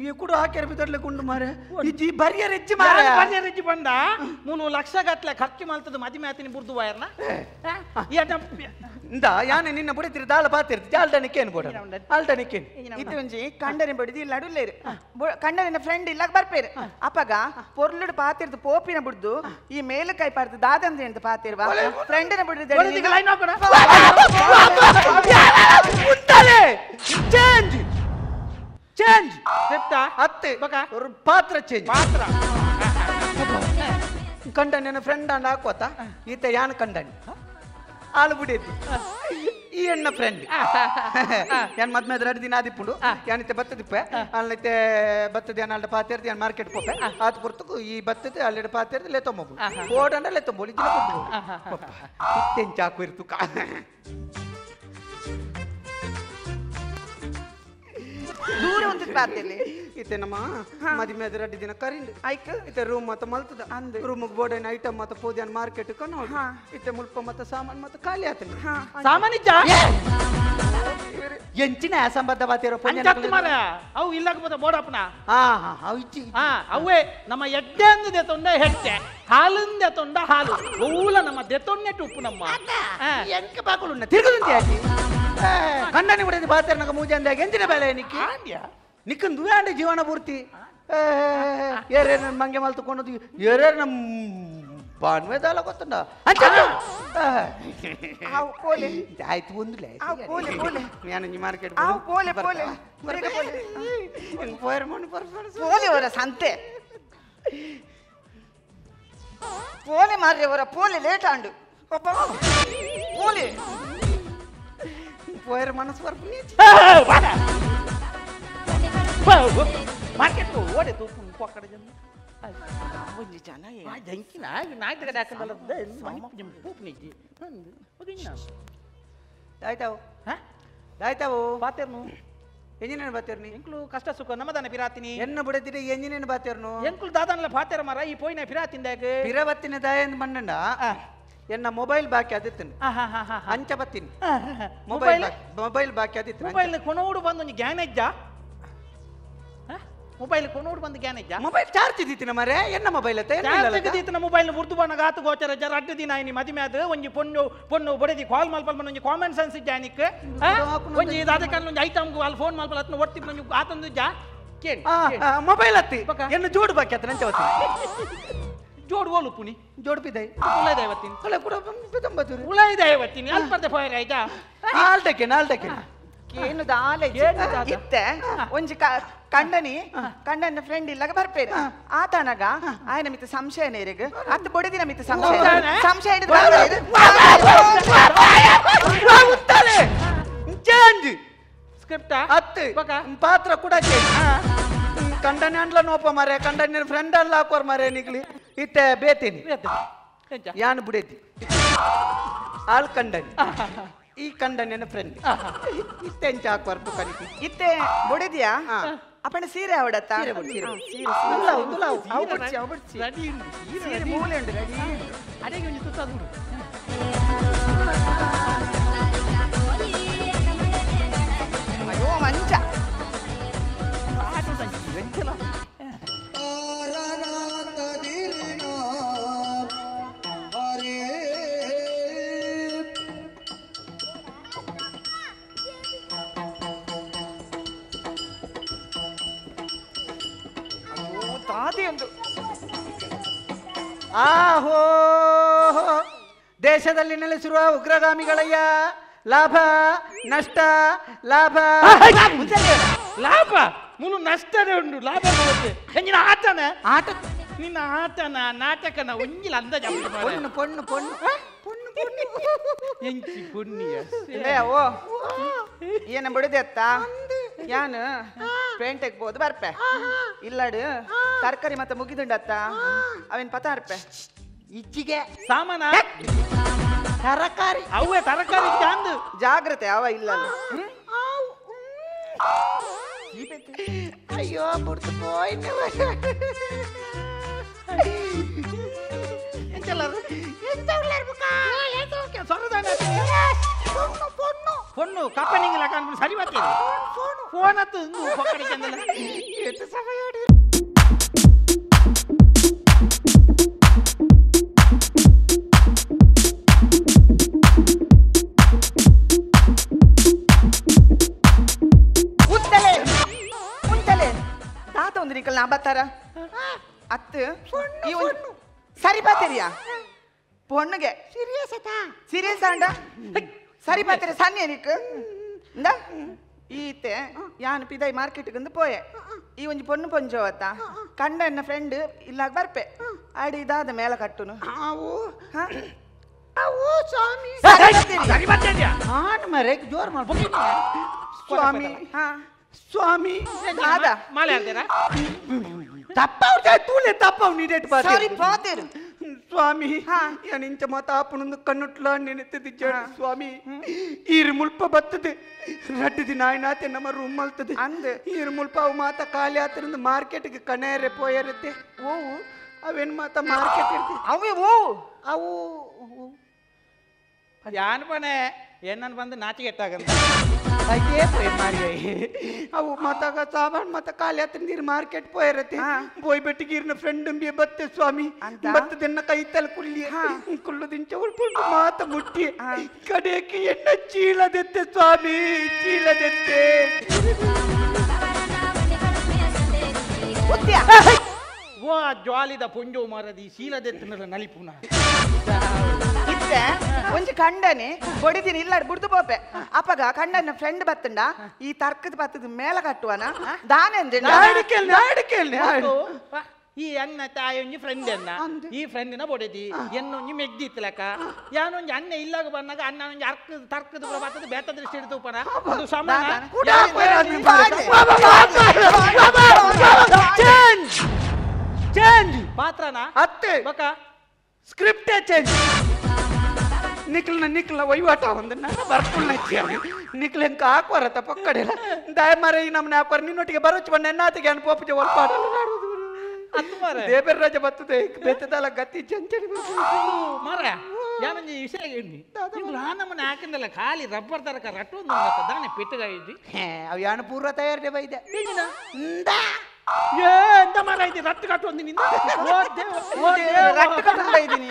ಈ ಕೂಡ ಹಾಕ್ಯಾರ ಬಿತ್ತಡ್ಲೆ ಕುಂಡು ಮಾರೆ ಇಜ್ಜಿ ಬರ್ಯರ್ ಇಜ್ಜಿ ಮಾರೆ ಬರ್ಯರ್ ಇಜ್ಜಿ ಬಂದ 3 ಲಕ್ಷ ಗಟ್ಲೆ ಖರ್ಚು ಮಾಡ್ತದ ಮದಿಮೆ ಆತಿನಿ ಬುರ್ದು ವೈರ್ನ ಇಂದ ಯಾನೆ ನಿನ್ನ ಬುಡಿತಿರಿ ದಾಳ ಪಾತಿರ್ತಿ ಜಾಲ್ಡನಿಕೇನು ಬೋಡ ಆಲ್ಡನಿಕೇನು ಇದು ಒಂಜಿ ಕಂಡನೆ ಬಡಿದಿ ಇಲ್ಲ ಅಡುಲ್ಲೇರು ಕಂಡನಿನ ಫ್ರೆಂಡ್ ಇಲ್ಲ ಬರ್ಪೇರು ಅಪ್ಪಗ ಪೊರ್ಲುಡು ಪಾತಿರ್ದು ಪೋಪಿನ ಬುಡ್ದು ಈ ಮೇಲುಕೈ ಪಾರ್ದು ದಾದಂದ್ರೆ ಅಂತ ಪಾತಿರ್ವ ಫ್ರೆಂಡಿನ ಬುಡ್ದು ಲೈನ್ ಹಾಕೋಣ ಉಂಟಲೆ ಚೇಂಜ್ ಚೇಂಜ್ ಸ್ಕ್ರಿಪ್ಟಾ ಅತ್ತೆ ಬಕ ಪಾತ್ರ ಚೇಂಜ್ ಪಾತ್ರ ಕಂಡನಿನ ಫ್ರೆಂಡ್ ಅಂಡ್ ಹಾಕೋತ ಈತ ಯಾನ್ ಕಂಡನಿ ಆಳು ಬುಡಿಯದ್ದು ಈ ಎಣ್ಣ ಫ್ರೆಂಡ್ ಯಾನ್ ಮದ್ಮೆ 2 ದಿನ ಆದಿಪ್ಪುಂಡು ಯಾನಿತ್ತೆ ಬತ್ತದಿಪ್ಪೆ ಅಲ್ಲೈತೆ ಬತ್ತದ ಯಾನ್ ಅಲ್ಡ ಪಾತೇರ್ದು ಯಾನ್ ಮಾರ್ಕೆಟ್ ಪೋಪೆ ಆತ ಪೊರ್ತುಕು ಈ ಬತ್ತದ ಅಲ್ಲಿಡ ಪಾತೇರ್ದು ಲೆತ್ತೊಂಬು ಓಡಂಡ ಲೆತ್ತೊಂಬೋಲಿ ಇಜ್ಜಿನ ಕೊಟ್ಟು ಇತ್ತೆಂಚ ಹಾಕು ಇರ್ತುಕ ದೂರ ಒಂದು ಪಾತೆಲ್ಲಿ ಇತ್ತೆ ನಮ್ಮ ಮದಿಮೆ 2 ದಿನ ಕರಿಂಡು ಐಕ್ ಇತ್ತೆ ರೂಮ್ ಮತ್ತ ಮಲ್ತದ ಅಂದ್ ರೂಮ್ ಬೋರ್ಡ್ ಐಟಮ್ ಮತ್ತ ಪೋದ್ಯಾನ್ ಮಾರ್ಕೆಟ್ ಕನೋ ಇತ್ತೆ ಮುಲ್ಪ ಮತ್ತ ಸಾಮಾನ್ ಮತ್ತ ಖಾಲಿ ಆತನ ಸಾಮಾನ್ ಇಜ್ಜ ಎಂಚಿನ ಅಸಂಬದ್ಧ ಬಾತಿರೋ ಅಂಚತ್ತು ಮಾರ ಅವು ಇಲ್ಲಕ ಬತ್ತ ಬೋಡಪ್ಪನ ಹಾ ಹಾ ಅವು ಇಜ್ಜಿ ಹಾ ಅವೇ ನಮ್ಮ ಎಡ್ಡೆ ಅಂದು ದೆತೊಂಡ ಹೆಟ್ಟೆ ಹಾಲಿಂದ ತೊಂಡ ಹಾಲು ಓಲ ನಮ್ಮ ದೆತೊನ್ನೆ ಟುಪ್ಪು ನಮ್ಮ ಎಂಕ ಬಾಕುಲುನ್ನ ತಿರುಗುದಂತೆ ಆಚಿ ಕಂಡನಿ ಬಿಡದು ಬಾತರ್ನಗ ಮೂಜಂದಾಗ ಎಂಚಿನ ಬೇಲೆ ನಿಕ್ಕಿ ನಿಕ್ಕನ್ ದುಯಾಂಡ ಜೀವನ ಪೂರ್ತಿ ಏರೇರು ನನ್ನ ಮಂಗೆ ಮಲ್ತುಕೊಂಡು ಏರೇರು ನಮ್ಮ ಬಾಣ್ವೆದಾಲ ಗೊತ್ತುಂಡ ಪೋಲೆ ಆಯ್ತು ಒಂದುಲೆ ಪೋಲೆ ಪೋಲೆ ನಾನು ಮಾರ್ಕೆಟ್ ಪೋಲೆ ಪೋಲೆ ಪೋಯರ್ ಮಣ್ಣು ಪೋಲೆ ಅವರ ಸಂತೆ ಪೋಲೆ ಮಾರ್ರೆ ಅವರ ಪೋಲೆ ಲೇಟ್ ಆಂಡು ಪೋಲೆ ಪೋಯರ್ ಮನಸ್ಸು ಬರ್ಪುನಿ ಮಾರ್ಕೆಟ್ ಓಡೆ ತೂಪು ಪಕ್ಕಡ ಜನ ಒಂಜಿ ಜನ ಜಂಕಿನ ನಾಯ್ತಗಡೆ ಹಾಕಲ್ಲ ಪೂಪುನಿಜ್ಜಿ ಆಯ್ತಾವು ಆಯ್ತಾವು ಬಾತೇರ್ನು ಎಂಜಿನೇನು ಬಾತೇರ್ನಿ ಎಂಕ್ಲು ಕಷ್ಟ ಸುಖ ನಮ್ಮದಾನ ಪಿರಾತಿನಿ ಎನ್ನ ಬುಡತಿರಿ ಎಂಜಿನೇನು ಬಾತೇರ್ನು ಎಂಕ್ಲು ದಾದಾನಲ್ಲ ಬಾತೇರ ಮರ ಈ ಪೋಯಿನ ಪಿರಾತಿಂದಾಗ ಪಿರಬತ್ತಿನ ದಾಯಂದ್ ಮಣ್ಣಂಡ ಎನ್ನ ಮೊಬೈಲ್ ಬಾಕಿ ಅದಿತ್ತನು ಅಂಚ ಬತ್ತೀನಿ ಮೊಬೈಲ್ ಮೊಬೈಲ್ ಬಾಕಿ ಅದಿತ್ತು ಮೊಬೈಲ್ ಕೊನೋಡು ಬಂದು ಒಂಜಿ ಗ್ಯಾನೇಜ್ಜ ಮೊಬೈಲ್ ಕೊನೋಡು ಬಂದು ಗ್ಯಾನೇಜ್ಜ ಮೊಬೈಲ್ ಚಾರ್ಜ್ ಇದ್ದಿತ್ತಿನ ಮರೆ ಎನ್ನ ಮೊಬೈಲ್ ಅತ್ತ ಚಾರ್ಜ್ ಇದ್ದಿತ್ತಿನ ಮೊಬೈಲ್ ಉರ್ದು ಬಣ್ಣ ಗಾತು ಗೋಚರ ಜರ ಅಡ್ಡ ದಿನ ಆಯ್ನಿ ಮದಿಮೆ ಅದು ಒಂಜಿ ಪೊಣ್ಣು ಪೊಣ್ಣು ಬಡದಿ ಕಾಲ್ ಮಲ್ಪಲ್ ಒಂಜಿ ಕಾಮನ್ ಸೆನ್ಸ್ ಇಜ್ಜಾನಿಕ್ ಒಂಜಿ ಅದಕ್ಕೆ ಒಂಜಿ ಐಟಮ್ ಅಲ್ಲಿ ಫೋನ್ ಮಲ್ಪಲ್ ಅತ್ನ ಒಟ್ಟಿ ಒಂಜಿ ಆತಂದು ಜಾ ಕೇಳಿ ಮೊಬೈಲ್ ಅತ್ತಿ ಎನ್ನ ಜೋಡು ಬಾಕಿ ಅತ್ತ ನಂಚ ಜೋಡು ಓಲು ಪುನಿ ಜೋಡು ಪಿದೈ ಉಳೈದೆ ಇವತ್ತಿನ ಉಳೆ ಕೂಡ ಪಿದಂಬತ್ತೂರು ಉಳೈದೆ ಇವತ್ತಿನ ಅಲ್ಪರ್ದೆ ಫೋಯರ್ ಆಯ್ತಾ ಆಲ್ಟಕ್ಕೆ ಆಲ್ಟಕ್ಕೆ ಏನು ದಾಲ ಇತ್ತೆ ಒಂಜಿ ಕಂಡನಿ ಕಂಡನ ಫ್ರೆಂಡ್ ಇಲ್ಲಾಗ ಬರ್ಪೇರು ಆತನಗ ಆಯನ ಮಿತ್ತ ಸಂಶಯ ನೇರಿಗ್ ಅತ್ತ ಬೊಡೆದಿನ ಮಿತ್ತ ಸಂಶಯ ಸಂಶಯ ಸ್ಕ್ರಿಪ್ಟ್ ಅತ್ತು ಪಾತ್ರ ಕೂಡ ಕಂಡನೆ ಅಂಡ್ಲ ನೋಪ ಮಾರೆ ಕಂಡನ ಫ್ರೆಂಡ್ ಅಲ್ಲ ಹಾಕೋರ್ ಮಾರೆ ನಿಗ್ಲಿ ಇತ್ತೆ ಬೇತೀನಿ ಯಾನು ಬುಡೇತಿ ಆಲ್ ಕಂಡನಿ ಈ ಕಂಡನ ಫ್ರೆಂಡ್ ಇತ್ತೆ ಎಂಚ ಹಾಕುವರ್ತು ಕನಿಕಿ ಇತ್ತೆ ಬೊಡೆದಿಯಾ ಅಪ್ಪಣ ಸೀರೆ ಅವಡತ್ತ ಸೀರೆ ಮೂಲೆ ಉಂಡು ರೆಡಿ ಅಡಿಗೆ ಒಂಜಿ ತುತ್ತಾದು ಅಯ್ಯೋ ಮಂಚ ಆಹೋ ದೇಶದಲ್ಲಿ ನೆಲೆಸಿರುವ ಉಗ್ರಗಾಮಿಗಳಯ್ಯ ಲಾಭ ನಷ್ಟ ಲಾಭ ಲಾಭ ಮುನು ನಷ್ಟನೇ ಉಂಟು ಲಾಭ ನಿನ್ನ ಆಟನ ಆಟ ನಿನ್ನ ಆಟನ ನಾಟಕನ ಒಂಜಿಲ ಅಂದಾಜು ಪೊಣ್ಣು ಪೊಣ್ಣು ಪೊಣ್ಣು ಪೊಣ್ಣು ಪೊಣ್ಣು ಎಂಚಿ ಪೊಣ್ಣಿಯ ಓ ಏನ ಬಿಡದೆ ಅತ್ತ ಯಾನು ಪೇಂಟೆಗೆ ಬೋದು ಬರ್ಪೆ ಇಲ್ಲಾಡು ತರಕಾರಿ ಮತ್ತೆ ಮುಗಿದುಂಡತ್ತ ಅವೇನ್ ಪತ ಅರ್ಪೆ ಇಜ್ಜಿಗೆ ಸಾಮಾನ ತರಕಾರಿ ಅವೇ ತರಕಾರಿ ಚಾಂದು ಜಾಗ್ರತೆ ಅವ ಇಲ್ಲ ಅಯ್ಯೋ ಬುಡ್ತು ಪೋಯ್ತು ಪೊಣ್ಣು ಕಪ್ಪನಿಂಗಿಲ್ಲ ಕಾಣ್ಕೊಂಡು ಸರಿ ಬರ್ತೀನಿ ಫೋನ್ ಹತ್ತು ಪಕ್ಕಡಿ ಚಂದಲ್ಲ ಸಮಯ ಉತ್ತಲೆ ಉಂತಲೆ ತಾತ ಒಂದು ನಿಕಲ್ ನಾ ಬತ್ತಾರ ಅತ್ತು ಸರಿ ಬಾತೇರಿಯಾ ಪೊಣ್ಣುಗೆ ಸೀರಿಯಸ್ ಆತಾ ಸೀರಿಯಸ್ ಆಂಡ ಸರಿ ಬಾತೇರಿ ಸಣ್ಣ ನಿಕ್ ಇಂದ ಈತೆ ಯಾನ್ ಪಿದೈ ಮಾರ್ಕೆಟ್ಗಂದು ಪೋಯೆ ಈ ಒಂಜಿ ಪೊಣ್ಣು ಪೊಂಜೋವತ್ತ ಕಂಡ ಎನ್ನ ಫ್ರೆಂಡ್ ಇಲ್ಲಾಗ ಬರ್ಪೆ ಆಡಿ ಇದಾದ ಮೇಲ ಕಟ್ಟುನು ಅವು ಸ್ವಾಮಿ ಸರಿ ಬಾತೇರಿಯಾ ಆನ್ ಮರೆ ಜೋರ್ ಮಾಡ್ ಸ್ವಾಮಿ ಸ್ವಾಮಿ ದಾದಾ ಮಾಲೆ ಆಡ್ತೀರಾ ತಪ್ಪಾವ್ ತೂಲೆ ತಪ್ಪಾವ್ ನೀಡೇಟ್ ಬಾತೇರು ಸಾರಿ ಬಾತೇರು ಸ್ವಾಮಿ ನಿಂಚ ಮಾತಾಪನೊಂದು ಕಣ್ಣುಟ್ಲ ನೆನೆತದಿಜ್ಜಾಡು ಸ್ವಾಮಿ ಈರು ಮುಲ್ಪ ಬತ್ತದೆ ರಡ್ಡು ದಿನ ಆಯ್ನಾತೆ ನಮ್ಮ ರೂಮ್ ಮಲ್ತದೆ ಅಂದ್ ಈರು ಮುಲ್ಪ ಅವು ಮಾತ ಖಾಲಿ ಆತರಿಂದ ಮಾರ್ಕೆಟ್ಗೆ ಕಣೇರೆ ಪೋಯರತ್ತೆ ಓವು ಅವೇನು ಮಾತ ಮಾರ್ಕೆಟ್ ಇರ್ತಿ ಅವೇ ಓವು ಅವು ಯಾನ್ ಪನೆ ಏನನ್ ಬಂದು ನಾಚಿಗೆಟ್ಟಾಗಂತ ಅಯ್ಯೇ ಪೋಯ್ ಮಾರಿ ಅವು ಮಾತಾಗ ಸಾಮಾನ್ ಮಾತ ಖಾಲಿ ಆತ ನೀರು ಮಾರ್ಕೆಟ್ ಪೋಯಿರತ್ತೆ ಪೋಯ್ ಬೆಟ್ಟಿಗೀರ್ನ ಫ್ರೆಂಡ್ ಬಿ ಬತ್ತೆ ಸ್ವಾಮಿ ಬತ್ತದನ್ನ ಕೈ ತಲೆ ಕುಲ್ಲಿ ಕುಲ್ಲುದಿಂಚ ಉಳ್ಪುಂಟು ಮಾತ ಮುಟ್ಟಿ ಕಡೆಗೆ ಎಣ್ಣ ಚೀಲದೆತ್ತೆ ಸ್ವಾಮಿ ಚೀಲದೆತ್ತೆ ಓ ಜ್ವಾಲಿದ ಪೊಂಜೋ ಮಾರದಿ ಶೀಲದೆತ್ತನಲ್ಲ ನಲಿಪುನ ಇತ್ತೆ ಒಂಜಿ ಕಂಡನೆ ಬೊಡಿದಿನ ಇಲ್ಲ ಬುಡ್ದು ಪೋಪೆ ಅಪಗ ಕಂಡನ ಫ್ರೆಂಡ್ ಬತ್ತಂಡ ಈ ತರ್ಕದ ಬತ್ತದ ಮೇಲ ಕಟ್ಟುವನ ದಾನೆ ಈ ಅನ್ನ ತಾಯೊಂಜಿ ಫ್ರೆಂಡ್ ಅನ್ನ ಈ ಫ್ರೆಂಡಿನ ಬೊಡೆದಿ ಎನ್ನೊಂಜಿ ಮೆಗ್ದಿತ್ತಲಕ್ಕ ಯಾನೊಂಜಿ ಅನ್ನ ಇಲ್ಲಾಗ ಬಂದಾಗ ಅನ್ನ ಒಂಜಿ ಅರ್ಕದ ತರ್ಕದ ಬತ್ತದ ಬೇತ ದೃಷ್ಟಿ ಹಿಡಿದು ಪನ ಅದು ಸಮಾನ ಚೇಂಜ್ ಚೇಂಜ್ ಪಾತ್ರನ ಅತ್ತೆ ಬಕ ಸ್ಕ್ರಿಪ್ಟೇ ಚೇಂಜ್ ನಿಕ್ಲನ ನಿಕ್ಲ ವಹಿವಾಟ ಒಂದು ನನ್ನ ಬರ್ಪುಲ್ನ ನಿಕ್ಲ ಎಂಕ ಹಾಕುವರತ್ತ ಪಕ್ಕಡೆಲ್ಲ ದಯಮಾರ ಈ ನಮ್ಮನೆ ಹಾಕುವರ ನಿನ್ನೊಟ್ಟಿಗೆ ಬರೋಚ್ ಬಣ್ಣ ಎನ್ನಾತಿಗೆ ಅನ್ಪೋಪಜೆ ಒಲ್ಪ ದೇಬೇರ ರಜೆ ಬರ್ತದೆ ಬೆತ್ತದಲ್ಲ ಗತಿ ಚಂಚಡಿ ಮಾರ ಯಾನೊಂಜಿ ವಿಷಯ ಹೇಳಿ ನಮ್ಮನೆ ಹಾಕಿಂದಲ್ಲ ಖಾಲಿ ರಬ್ಬರ್ ತರಕ ರಟ್ಟು ದಾನೆ ಪೆಟ್ಟುಗಾಯಿದ್ವಿ ಅವು ಯಾನು ಪೂರ್ವ ತಯಾರಿ ಬೈದೆ ಏ ಎಂತ ಮಾರ ಐತಿ ರಟ್ಟು ಕಟ್ಟೊಂದು ನಿಂದ ರಟ್ಟು ಕಟ್ಟೊಂದು ಇದ್ದೀನಿ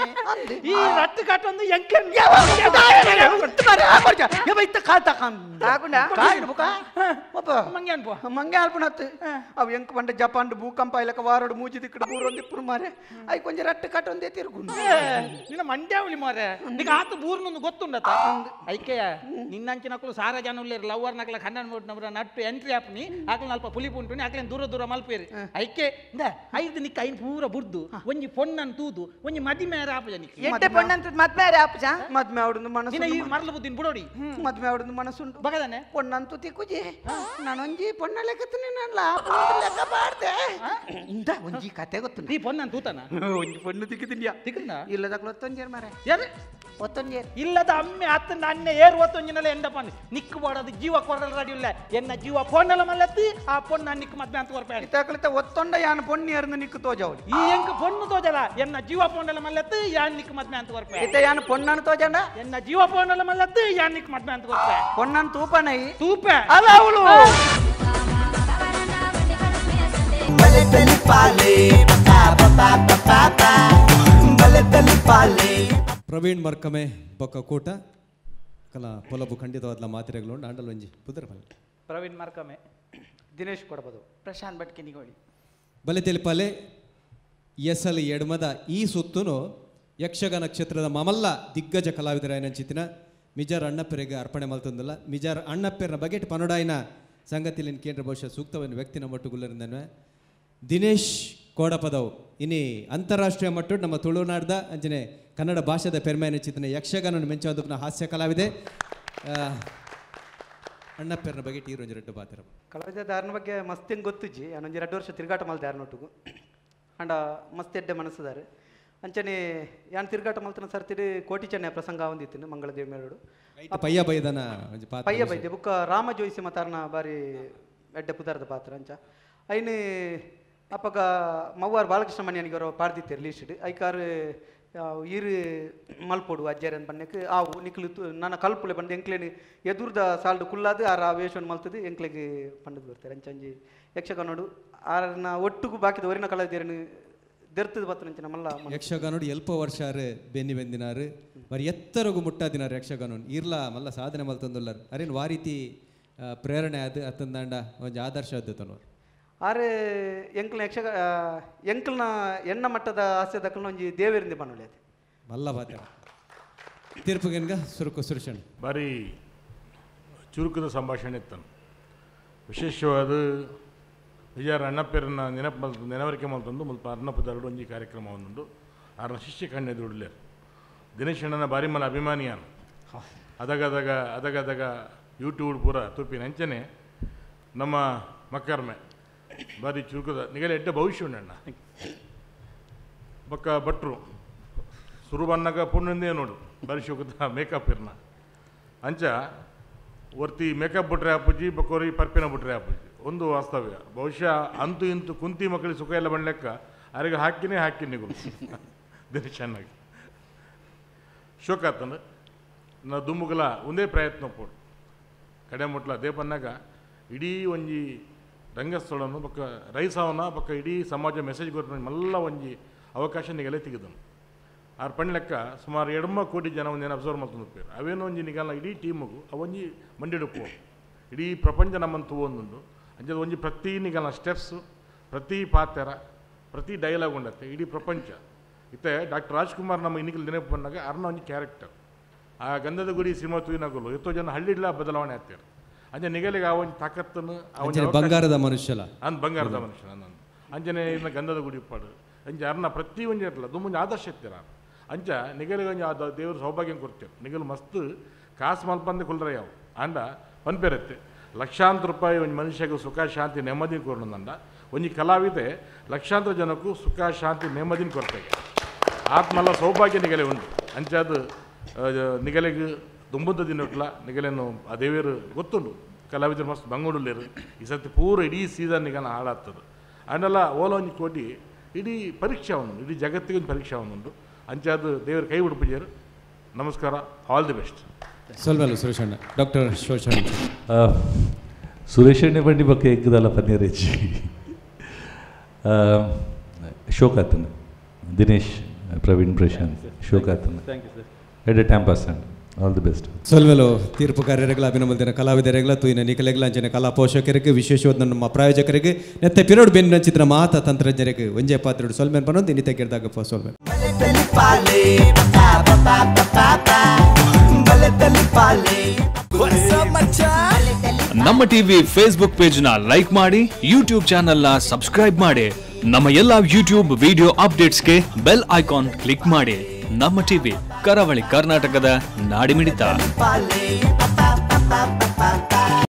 ಈ ರಟ್ಟು ಕಟ್ಟೊಂದು ಎಂಕೆ ಮಂಗೆ ಅಲ್ಪನತ್ತು ಅವು ಎಂಕ್ ಬಂಡ ಜಪಾನ್ ಭೂಕಂಪ ಇಲ್ಲಕ ವಾರೋಡು ಮೂಜಿ ದಿಕ್ಕಡು ಬೂರೊಂದು ಇಪ್ಪು ಮಾರೆ I ಕೊಂಚ ರಟ್ಟು ಕಟ್ಟೊಂದೇ ತಿರುಗು ನಿನ್ನ ಮಂಡ್ಯಾವಳಿ ಮಾರೆ ನಿಗ ಆತ ಬೂರ್ನೊಂದು ಗೊತ್ತುಂಡತ ಐಕೆಯ ನಿನ್ನಂಚಿನಕ್ಕಲು ಸಾರ ಜನ ಉಳ್ಳೇರು ಲವರ್ ನಕಲ ಖಂಡನ್ ನಮ್ರ ನಟ್ಟು ಎಂಟ್ರಿ ಆಪ್ನಿ ಆಕಲ ಅಲ್ಪ ಪುಲಿ ಪುಂಟುನಿ ಆಕಲೇನು ದೂರ ದೂರ ಮಲ್ಪೇರಿ ಐಕೆ ಐದು ನಿಕ್ಕ ಐನ್ ಪೂರ ಬುರ್ದು ಒಂಜಿ ಪೊಣ್ಣನ್ ತೂದು ಒಂಜಿ ಮದಿಮೆ ಆಪುಜ ನಿಕ್ಕ ಎಡ್ಡೆ ಪೊಣ್ಣಂತ ಮದ್ಮೆ ಆಪುಜ ಮದ್ಮೆ ಅವಡೊಂದು ಮನಸ್ಸು ನಿನ್ನ ಈ ಮರಲು ಬುದ್ಧಿನ ಬುಡೋಡಿ ಮದ್ಮೆ ಅವಡೊಂದು ಮನಸ್ಸುಂಟು ಬಗದಾನೆ ಪೊಣ್ಣಂತೂ ತಿಕ್ಕುಜಿ ನಾನೊಂಜಿ ಪೊಣ್ಣ ಲೆಕ್ಕತ್ತೀನಿ ನನ್ನ ಲೆಕ್ಕ ಬಾರ್ದೆ ಇಂದ ಒಂಜಿ ಕತೆ ಗೊತ್ತು ಈ ಪೊಣ್ಣನ್ ತೂತನ ಒಂಜಿ ಪೊಣ್ಣು ತಿಕ್ಕಿದಿಲ್ಲ ತಿಕ್ಕನ ಇಲ್ಲದ ಒತ್ತೊಂಜೇರ್ ಮಾರೆ ಯಾರು ಒತ್ತೊಂಜೇರ್ ಇಲ್ಲದ ಅಮ್ಮೆ ಅತ್ತ ನನ್ನೆ ಏರು ಒತ್ತೊಂಜಿನಲ್ಲ ಎಂದಪ್ಪ ನಿಕ್ಕು ಬಾಡೋದು ಜೀವ ಕೊರಲ್ ರೆಡಿ ಇಲ್ಲ ಎನ್ನ ಜೀವ ಪೊಣ್ಣಲ ಮಲ್ಲತ್ತಿ ಆ ಪೊಣ್ಣ ನಿಕ್ಕು ಮದ್ಮೆ ಅಂತ ಕೊರ್ಪೆ ಇತ್ತಾಕಲಿತ ಒತ್ತೊಂಡ ಯಾನ್ ಪೊಣ್ಣು ಏರ್ದು ನಿಕ್ಕು ತೋಜವಳಿ ಈ ಎಂಕ ಪೊಣ್ಣು ತೋಜಲ ಎನ್ನ ಜೀವ ಪೊಣ್ಣಲ ಮಲ್ಲತ್ತಿ ಯಾನ್ ನಿಕ್ಕು ಮದ್ಮೆ ಅಂತ ಕೊರ್ಪೆ ಇತ್ತ ಯಾನ್ ಪೊಣ್ಣನ ತೋಜಂಡ ಎನ್ನ ಜೀವ ಪೊಣ್ಣಲ ಮಲ್ಲತ್ತಿ ಯಾನ್ ನಿಕ್ಕು ಮದ್ಮೆ ಅಂತ ಕೊರ್ಪೆ ಪೊಣ್ಣನ್ ತೂಪನೈ ತೂಪೆ ಅಲ್ಲ ಅವಳು ಪ್ರವೀಣ್ ಮರ್ಕಮೆ ಬೊಕ್ಕ ಕೂಟ ಕಲಾ ಪೊಲಬು ಖಂಡಿತವಾದ ಮಾತಿರೆಗಳು ಆಂಡಲ್ ಒಂಜಿ ಪುದರ್ ಬಲ ಪ್ರವೀಣ್ ಮರ್ಕಮೆ ದಿನೇಶ್ ಕೊಡಬಹುದು ಪ್ರಶಾಂತ್ ಭಟ್ ಕಿನಿಗೋಳಿ ಬಲೆ ತೆಲಿಪಾಲೆ ಎಸಲ್ ಎಡ್ಮದ ಈ ಸುತ್ತುನು ಯಕ್ಷಗಾನ ಕ್ಷೇತ್ರದ ಮಮಲ್ಲ ದಿಗ್ಗಜ ಕಲಾವಿದರಾಯನಂಚಿತಿನ ಮಿಜಾರ್ ಅಣ್ಣಪ್ಪರಿಗೆ ಅರ್ಪಣೆ ಮಲ್ತಂದಲ್ಲ ಮಿಜಾರ್ ಅಣ್ಣಪ್ಪರನ ಬಗೆಟ್ ಪನೊಡಾಯಿನ ಸಂಗತಿಲಿನ ಕೇಂದ್ರ ಬಹುಶಃ ಸೂಕ್ತವನ್ನು ವ್ಯಕ್ತಿನ ಮಟ್ಟುಗುಲ್ಲರಿಂದನ್ವೆ ದಿನೇಶ್ ಕೋಡಪದವು ಇನಿ ಅಂತಾರಾಷ್ಟ್ರೀಯ ಮಟ್ಟ ನಮ್ಮ ತುಳುನಾಡ್ದ ಅಂಚನೆ ಕನ್ನಡ ಭಾಷೆದ ಪೆರ್ಮೆಯನ್ನು ಚಿತ್ತನೆ ಯಕ್ಷಗಾನ ಮೆಂಚುವಂತ ಹಾಸ್ಯ ಕಲಾವಿದೆ ಅಣ್ಣಪ್ಪರನ ಬಗ್ಗೆ ಟೀರೊಂಜಿ ರೆಡ್ಡು ಬಾತಿರ ಕಲಾವಿದ ದಾರನ ಬಗ್ಗೆ ಮಸ್ತ್ ಹೆಂಗೆ ಗೊತ್ತುಜ್ಜಿ ನಾನೊಂಜಿ 2 ವರ್ಷ ತಿರುಗಾಟ ಮಲ್ತೆ ಯಾರನೊಟ್ಟಿಗೂ ಅಂಡ ಮಸ್ತ್ ಎಡ್ಡೆ ಮನಸ್ಸುದಾರೆ ಅಂಚನೆ ಯಾನ್ ತಿರುಗಾಟ ಮಲ್ತನ ಸರ್ತಿರಿ ಕೋಟಿ ಚೆನ್ನೈ ಪ್ರಸಂಗ ಒಂದಿತ್ತಿನ ಮಂಗಳದೇವಿ ಮೇಳೋಡು ಪಯ್ಯ ಬೈದನ ಪಯ್ಯ ಬೈದೆ ಬುಕ್ಕ ರಾಮ ಜೋಯಿಸಿ ಮತಾರನ ಬಾರಿ ಎಡ್ಡೆ ಪುದಾರದ ಪಾತ್ರ ಅಂಚ ಐನು ಅಪ್ಪಗ ಮವ್ವಾರು ಬಾಲಕೃಷ್ಣ ಮನ್ಯಾನಿಗೆ ಅವರು ಪಾಡ್ದಿತ್ತೇರು ಲೀಸ್ಡ್ ಐಕಾರು ಈರು ಮಲ್ಪೋಡು ಅಜ್ಜಾರನ್ ಬಣ್ಣಕ್ಕೆ ಆವು ನಿಕ್ಲು ನನ್ನ ಕಲ್ಪುಲೆ ಬಂದು ಎಂಕ್ಲೇನು ಎದುರ್ದ ಸಾಲ್ಡು ಕುಲ್ಲಾದು ಆರ ವೇಷವನ್ನು ಮಲ್ತದು ಎಂಕ್ಲೆಗೆ ಪಂಡದು ಬರ್ತಾರೆ ಅಂಚಂಜಿ ಯಕ್ಷಗಾನೋಡು ಆರನ್ನ ಒಟ್ಟುಗು ಬಾಕಿದ ಒರಿನ ಕಲಾವಿದರನ್ನು ದೆರ್ತದ ಬತ್ತನಂಚಿನ ಮಲ್ಲ ಯಕ್ಷಗಾನೋಡು ಎಲ್ಪ ವರ್ಷಾರು ಬೆನ್ನಿ ಬೆಂದಿನಾರು ಬರಿ ಎತ್ತರಗು ಮುಟ್ಟಾದಿನಾರು ಯಕ್ಷಗಾನೋಡು ಇರ್ಲ ಮಲ್ಲ ಸಾಧನೆ ಮಲ್ತಂದುಲ್ಲಾರು ಅರೇನು ವಾರೀತಿ ಪ್ರೇರಣೆ ಅದು ಅತ್ತಂದಾಂಡ ಒಂಜಿ ಆದರ್ಶ ಅದ್ದತನೋರು ಆರೆ ಎಂಕ್ಲ ಯಕ್ಷಗ ಎಂಕ್ಲನ ಎಣ್ಣ ಮಟ್ಟದ ಆಸೆ ದಕ್ಕಲ್ನ ಒಂಜಿ ದೇವರಿಂದ ಪಣ್ಣೊಳಿ ಅದು ಮಲ್ಲ ಬಾತ ತೀರ್ಪುಗೆನ್ಗ ಸುರುಕು ಸುರುಷಣ್ ಭಾರಿ ಚುರುಕದ ಸಂಭಾಷಣೆ ಇತ್ತನು ವಿಶೇಷವಾದ ನಿಜಾರ ಅಣ್ಣಪ್ಪರನ್ನ ನೆನಪು ಮಲ್ತು ನೆನವರಿಕೆ ಮಲ್ತಂದು ಮುಲ್ಪ ಅರ್ಣಪ್ಪದರಡು ಒಂಜಿ ಕಾರ್ಯಕ್ರಮ ಒಂದುಂಡು ಆರನ ಶಿಷ್ಯ ಕಣ್ಣೆದುಡ್ಲೇರು ದಿನೇಶಣ್ಣನ ಭಾರಿ ಮನ ಅಭಿಮಾನಿಯಾನು ಅದಗದಗ ಅದಗದಗ ಯೂಟ್ಯೂಬ್ ಪೂರ ತುಪ್ಪಿನ ಅಂಚನೆ ನಮ್ಮ ಮಕ್ಕರ್ಮೆ ಭಾರಿ ಚುರುಕದ ನಿಗಲ ಎಡ್ಡ ಭವಿಷ್ಯ ಉಂಡಣ್ಣ ಬಕ್ಕ ಭಟ್ರು ಸುರು ಬನ್ನಾಗ ಪುಣ್ಯಂದೇ ನೋಡು ಭಾರಿ ಶುಕದ ಮೇಕಪ್ ಇರ್ನ ಅಂಚ ಒರ್ತಿ ಮೇಕಪ್ ಬಿಟ್ರೆ ಅಪ್ಪುಜಿ ಬಕ್ಕೋರಿ ಪರ್ಪಿನ ಬಿಟ್ರೆ ಅಪ್ಪುಜಿ ಒಂದು ವಾಸ್ತವ್ಯ ಬಹುಶಃ ಅಂತೂ ಇಂತೂ ಕುಂತಿ ಮಕ್ಕಳಿಗೆ ಸುಖ ಎಲ್ಲ ಬಂಡ್ಲೆಕ್ಕ ಅರಿಗೆ ಹಾಕಿನೇ ಹಾಕಿನಿ ಗುರು ದಿನೇಶ್ ಚೆನ್ನಾಗಿ ಶೋಕಾತನ ನಾ ದುಮ್ಮುಗಲ ಒಂದೇ ಪ್ರಯತ್ನ ಪೋಡು ಕಡೆ ಮುಟ್ಲ ದೇಪನ್ನಾಗ ಇಡೀ ಒಂಜಿ ರಂಗಸ್ಥಳನು ಬಕ್ಕ ರೈಸಾವನ ಬಕ್ಕ ಇಡೀ ಸಮಾಜ ಮೆಸೇಜ್ ಕೊಟ್ಟು ಮಲ್ಲ ಒಂಜಿ ಅವಕಾಶ ನಿಗಲೇ ತೆಗೆದನು ಆರ್ ಪಣ್ಲೆಕ್ಕ ಸುಮಾರು 2 ಕೋಟಿ ಜನ ಒಂದೇನು ಅಬ್ಸರ್ವ್ ಮಾಡ್ಕೊಂಡು ಅವೇನೋ ಒಂಜಿ ನಿಗಲ್ಲ ಇಡೀ ಟೀಮುಗು ಅವೊಂಜಿ ಮಂಡಿಡುಪ್ಪು ಇಡೀ ಪ್ರಪಂಚ ನಮ್ಮನ್ನು ತೂವೊಂದುಂಡು ಅಂಚದ ಒಂಜಿ ಪ್ರತಿ ನಿಗಲ ಸ್ಟೆಪ್ಸು ಪ್ರತಿ ಪಾತ್ರ ಪ್ರತಿ ಡೈಲಾಗ್ ಉಂಡತ್ತೆ ಇಡೀ ಪ್ರಪಂಚ ಇತ್ತೆ ಡಾಕ್ಟರ್ ರಾಜ್ಕುಮಾರ್ ನಮ್ಮ ಇನ್ನಿಕಲ್ ನೆನಪು ಬಂದಾಗ ಅರ್ನ ಒಂಜಿ ಕ್ಯಾರೆಕ್ಟರ್ ಆ ಗಂಧದ ಗುಡಿ ಸಿನಿಮಾ ತೂಯಿನಗುಲು ಎತ್ತೋ ಜನ ಹಳ್ಳಿಡ್ಲ ಬದಲಾವಣೆ ಆಗ್ತಾರೆ ಅಂಚೆ ನಿಗಲಿಗೆ ಆ ಒಂಜಿ ತಾಕತ್ತನ್ನು ಅಂಚನೆ ಬಂಗಾರದ ಮನುಷ್ಯಲ ಅಂದ್ ಬಂಗಾರದ ಮನುಷ್ಯ ನಾನು ಅಂಚನೆ ಇನ್ನ ಗಂಧದ ಗುಡಿ ಪಾಡು ಅಂಚೆ ಅರ್ನ ಪ್ರತಿ ಒಂಜಿ ಇರಲ್ಲ ದುಮ್ಮುಂಜಿ ಆದರ್ಶ ಇತ್ತೀರ ಅಂಚ ನಿಗಲಿಗೆ ಒಂಜಿ ಆ ದೇವ್ರ ಸೌಭಾಗ್ಯ ಕೊಡ್ತೀವಿ ನಿಗಲು ಮಸ್ತ್ ಕಾಸು ಮಲ್ಪಂದೆ ಕುಲ್ರ ಯಾವ ಅಂಡ ಪನ್ಪೆರತ್ತೆ ಲಕ್ಷಾಂತರ ರೂಪಾಯಿ ಒಂದು ಮನುಷ್ಯಗೆ ಸುಖ ಶಾಂತಿ ನೆಮ್ಮದಿ ಕೊಡೋದಂಡ ಒಂಜಿ ಕಲಾವಿದೆ ಲಕ್ಷಾಂತರ ಜನಕ್ಕೂ ಸುಖ ಶಾಂತಿ ನೆಮ್ಮದಿನ ಕೊರತೆಗೆ ಆತ್ಮಲ್ಲ ಸೌಭಾಗ್ಯ ನಿಗಲೆ ಉಂಟು ಅಂಚಾದ ನಿಗಲೆಗೆ ದುಂಬುದ ದಿನಟ್ಲ ನಿಗಲೇನು ಆ ದೇವಿಯರು ಗೊತ್ತುಂಡು ಕಲಾವಿದರು ಮಸ್ತ್ ಬಂಗುಡುಲ್ಲೇರು ಈ ಸರ್ತಿ ಪೂರ ಇಡೀ ಸೀಸನ್ ನಿಗನ ಹಾಳಾಗ್ತದೆ ಅಂಡಲ್ಲ ಓಲ ಒಂಜಿ ಕೋಟಿ ಇಡೀ ಪರೀಕ್ಷೆ ಅವನು ಇಡೀ ಜಗತ್ತಿಗೆ ಒಂದು ಪರೀಕ್ಷೆ ಅವನುಂಟು ಅಂಚಾದ ದೇವರ ಕೈ ಉಡುಪುಜರು ನಮಸ್ಕಾರ ಆಲ್ the best ಸೊಲ್ಮೆಲು ಸುರೇಶಣ್ಣ ಡಾಕ್ಟರ್ ಶೋಷಣ್ಣ ಸುರೇಶಣ್ಣೆ ಬಂಡಿ ಬಕ್ಕ ಎಗ್ಗದಲ್ಲ ಪನ್ನೀರೇಜಿ ಶೋಕಾತನ್ Dinesh Praveen Prashant ಶೋಕಾತನ್ head time pass and all the best ಸೊಲ್ಮೆಲು ತೀರ್ಪುಕಾರ್ಯರೆಗಳ ಅಭಿನಂದನ ಕಲಾವಿದರೆಗಳ ತೂಯಿನ ನಿಕಲೆಗಳ ಅಂಚನೆ ಕಲಾ ಪೋಷಕರಿಗೆ ವಿಶೇಷವಾದ ನಮ್ಮ ಪ್ರಾಯೋಜಕರಿಗೆ ನೆತ್ತೆ ಪಿರೋಡ್ ಬೆನ್ನ ಚಿತ್ರ ಮಾತಾ ತಂತ್ರಜ್ಞರಿಗೆ ಒಂಜೆ ಪಾತ್ರೆಡು ಸೊಲ್ಮೆನ್ ಪನ್ನೊಂದು ಇನ್ನಿತ ಕೆಡ್ದಾಗ ಸೊಲ್ಮೆನ್ ನಮ್ಮ ಟಿವಿ ಫೇಸ್ಬುಕ್ ಪೇಜ್ ನ ಲೈಕ್ ಮಾಡಿ, ಯೂಟ್ಯೂಬ್ ಚಾನೆಲ್ ನ ಸಬ್ಸ್ಕ್ರೈಬ್ ಮಾಡಿ, ನಮ್ಮ ಎಲ್ಲಾ ಯೂಟ್ಯೂಬ್ ವಿಡಿಯೋ ಅಪ್ಡೇಟ್ಸ್ಗೆ ಬೆಲ್ ಐಕಾನ್ ಕ್ಲಿಕ್ ಮಾಡಿ. ನಮ್ಮ ಟಿವಿ ಕರಾವಳಿ ಕರ್ನಾಟಕದ ನಾಡಿಮಿಡಿತ. ಪಾಲೆ.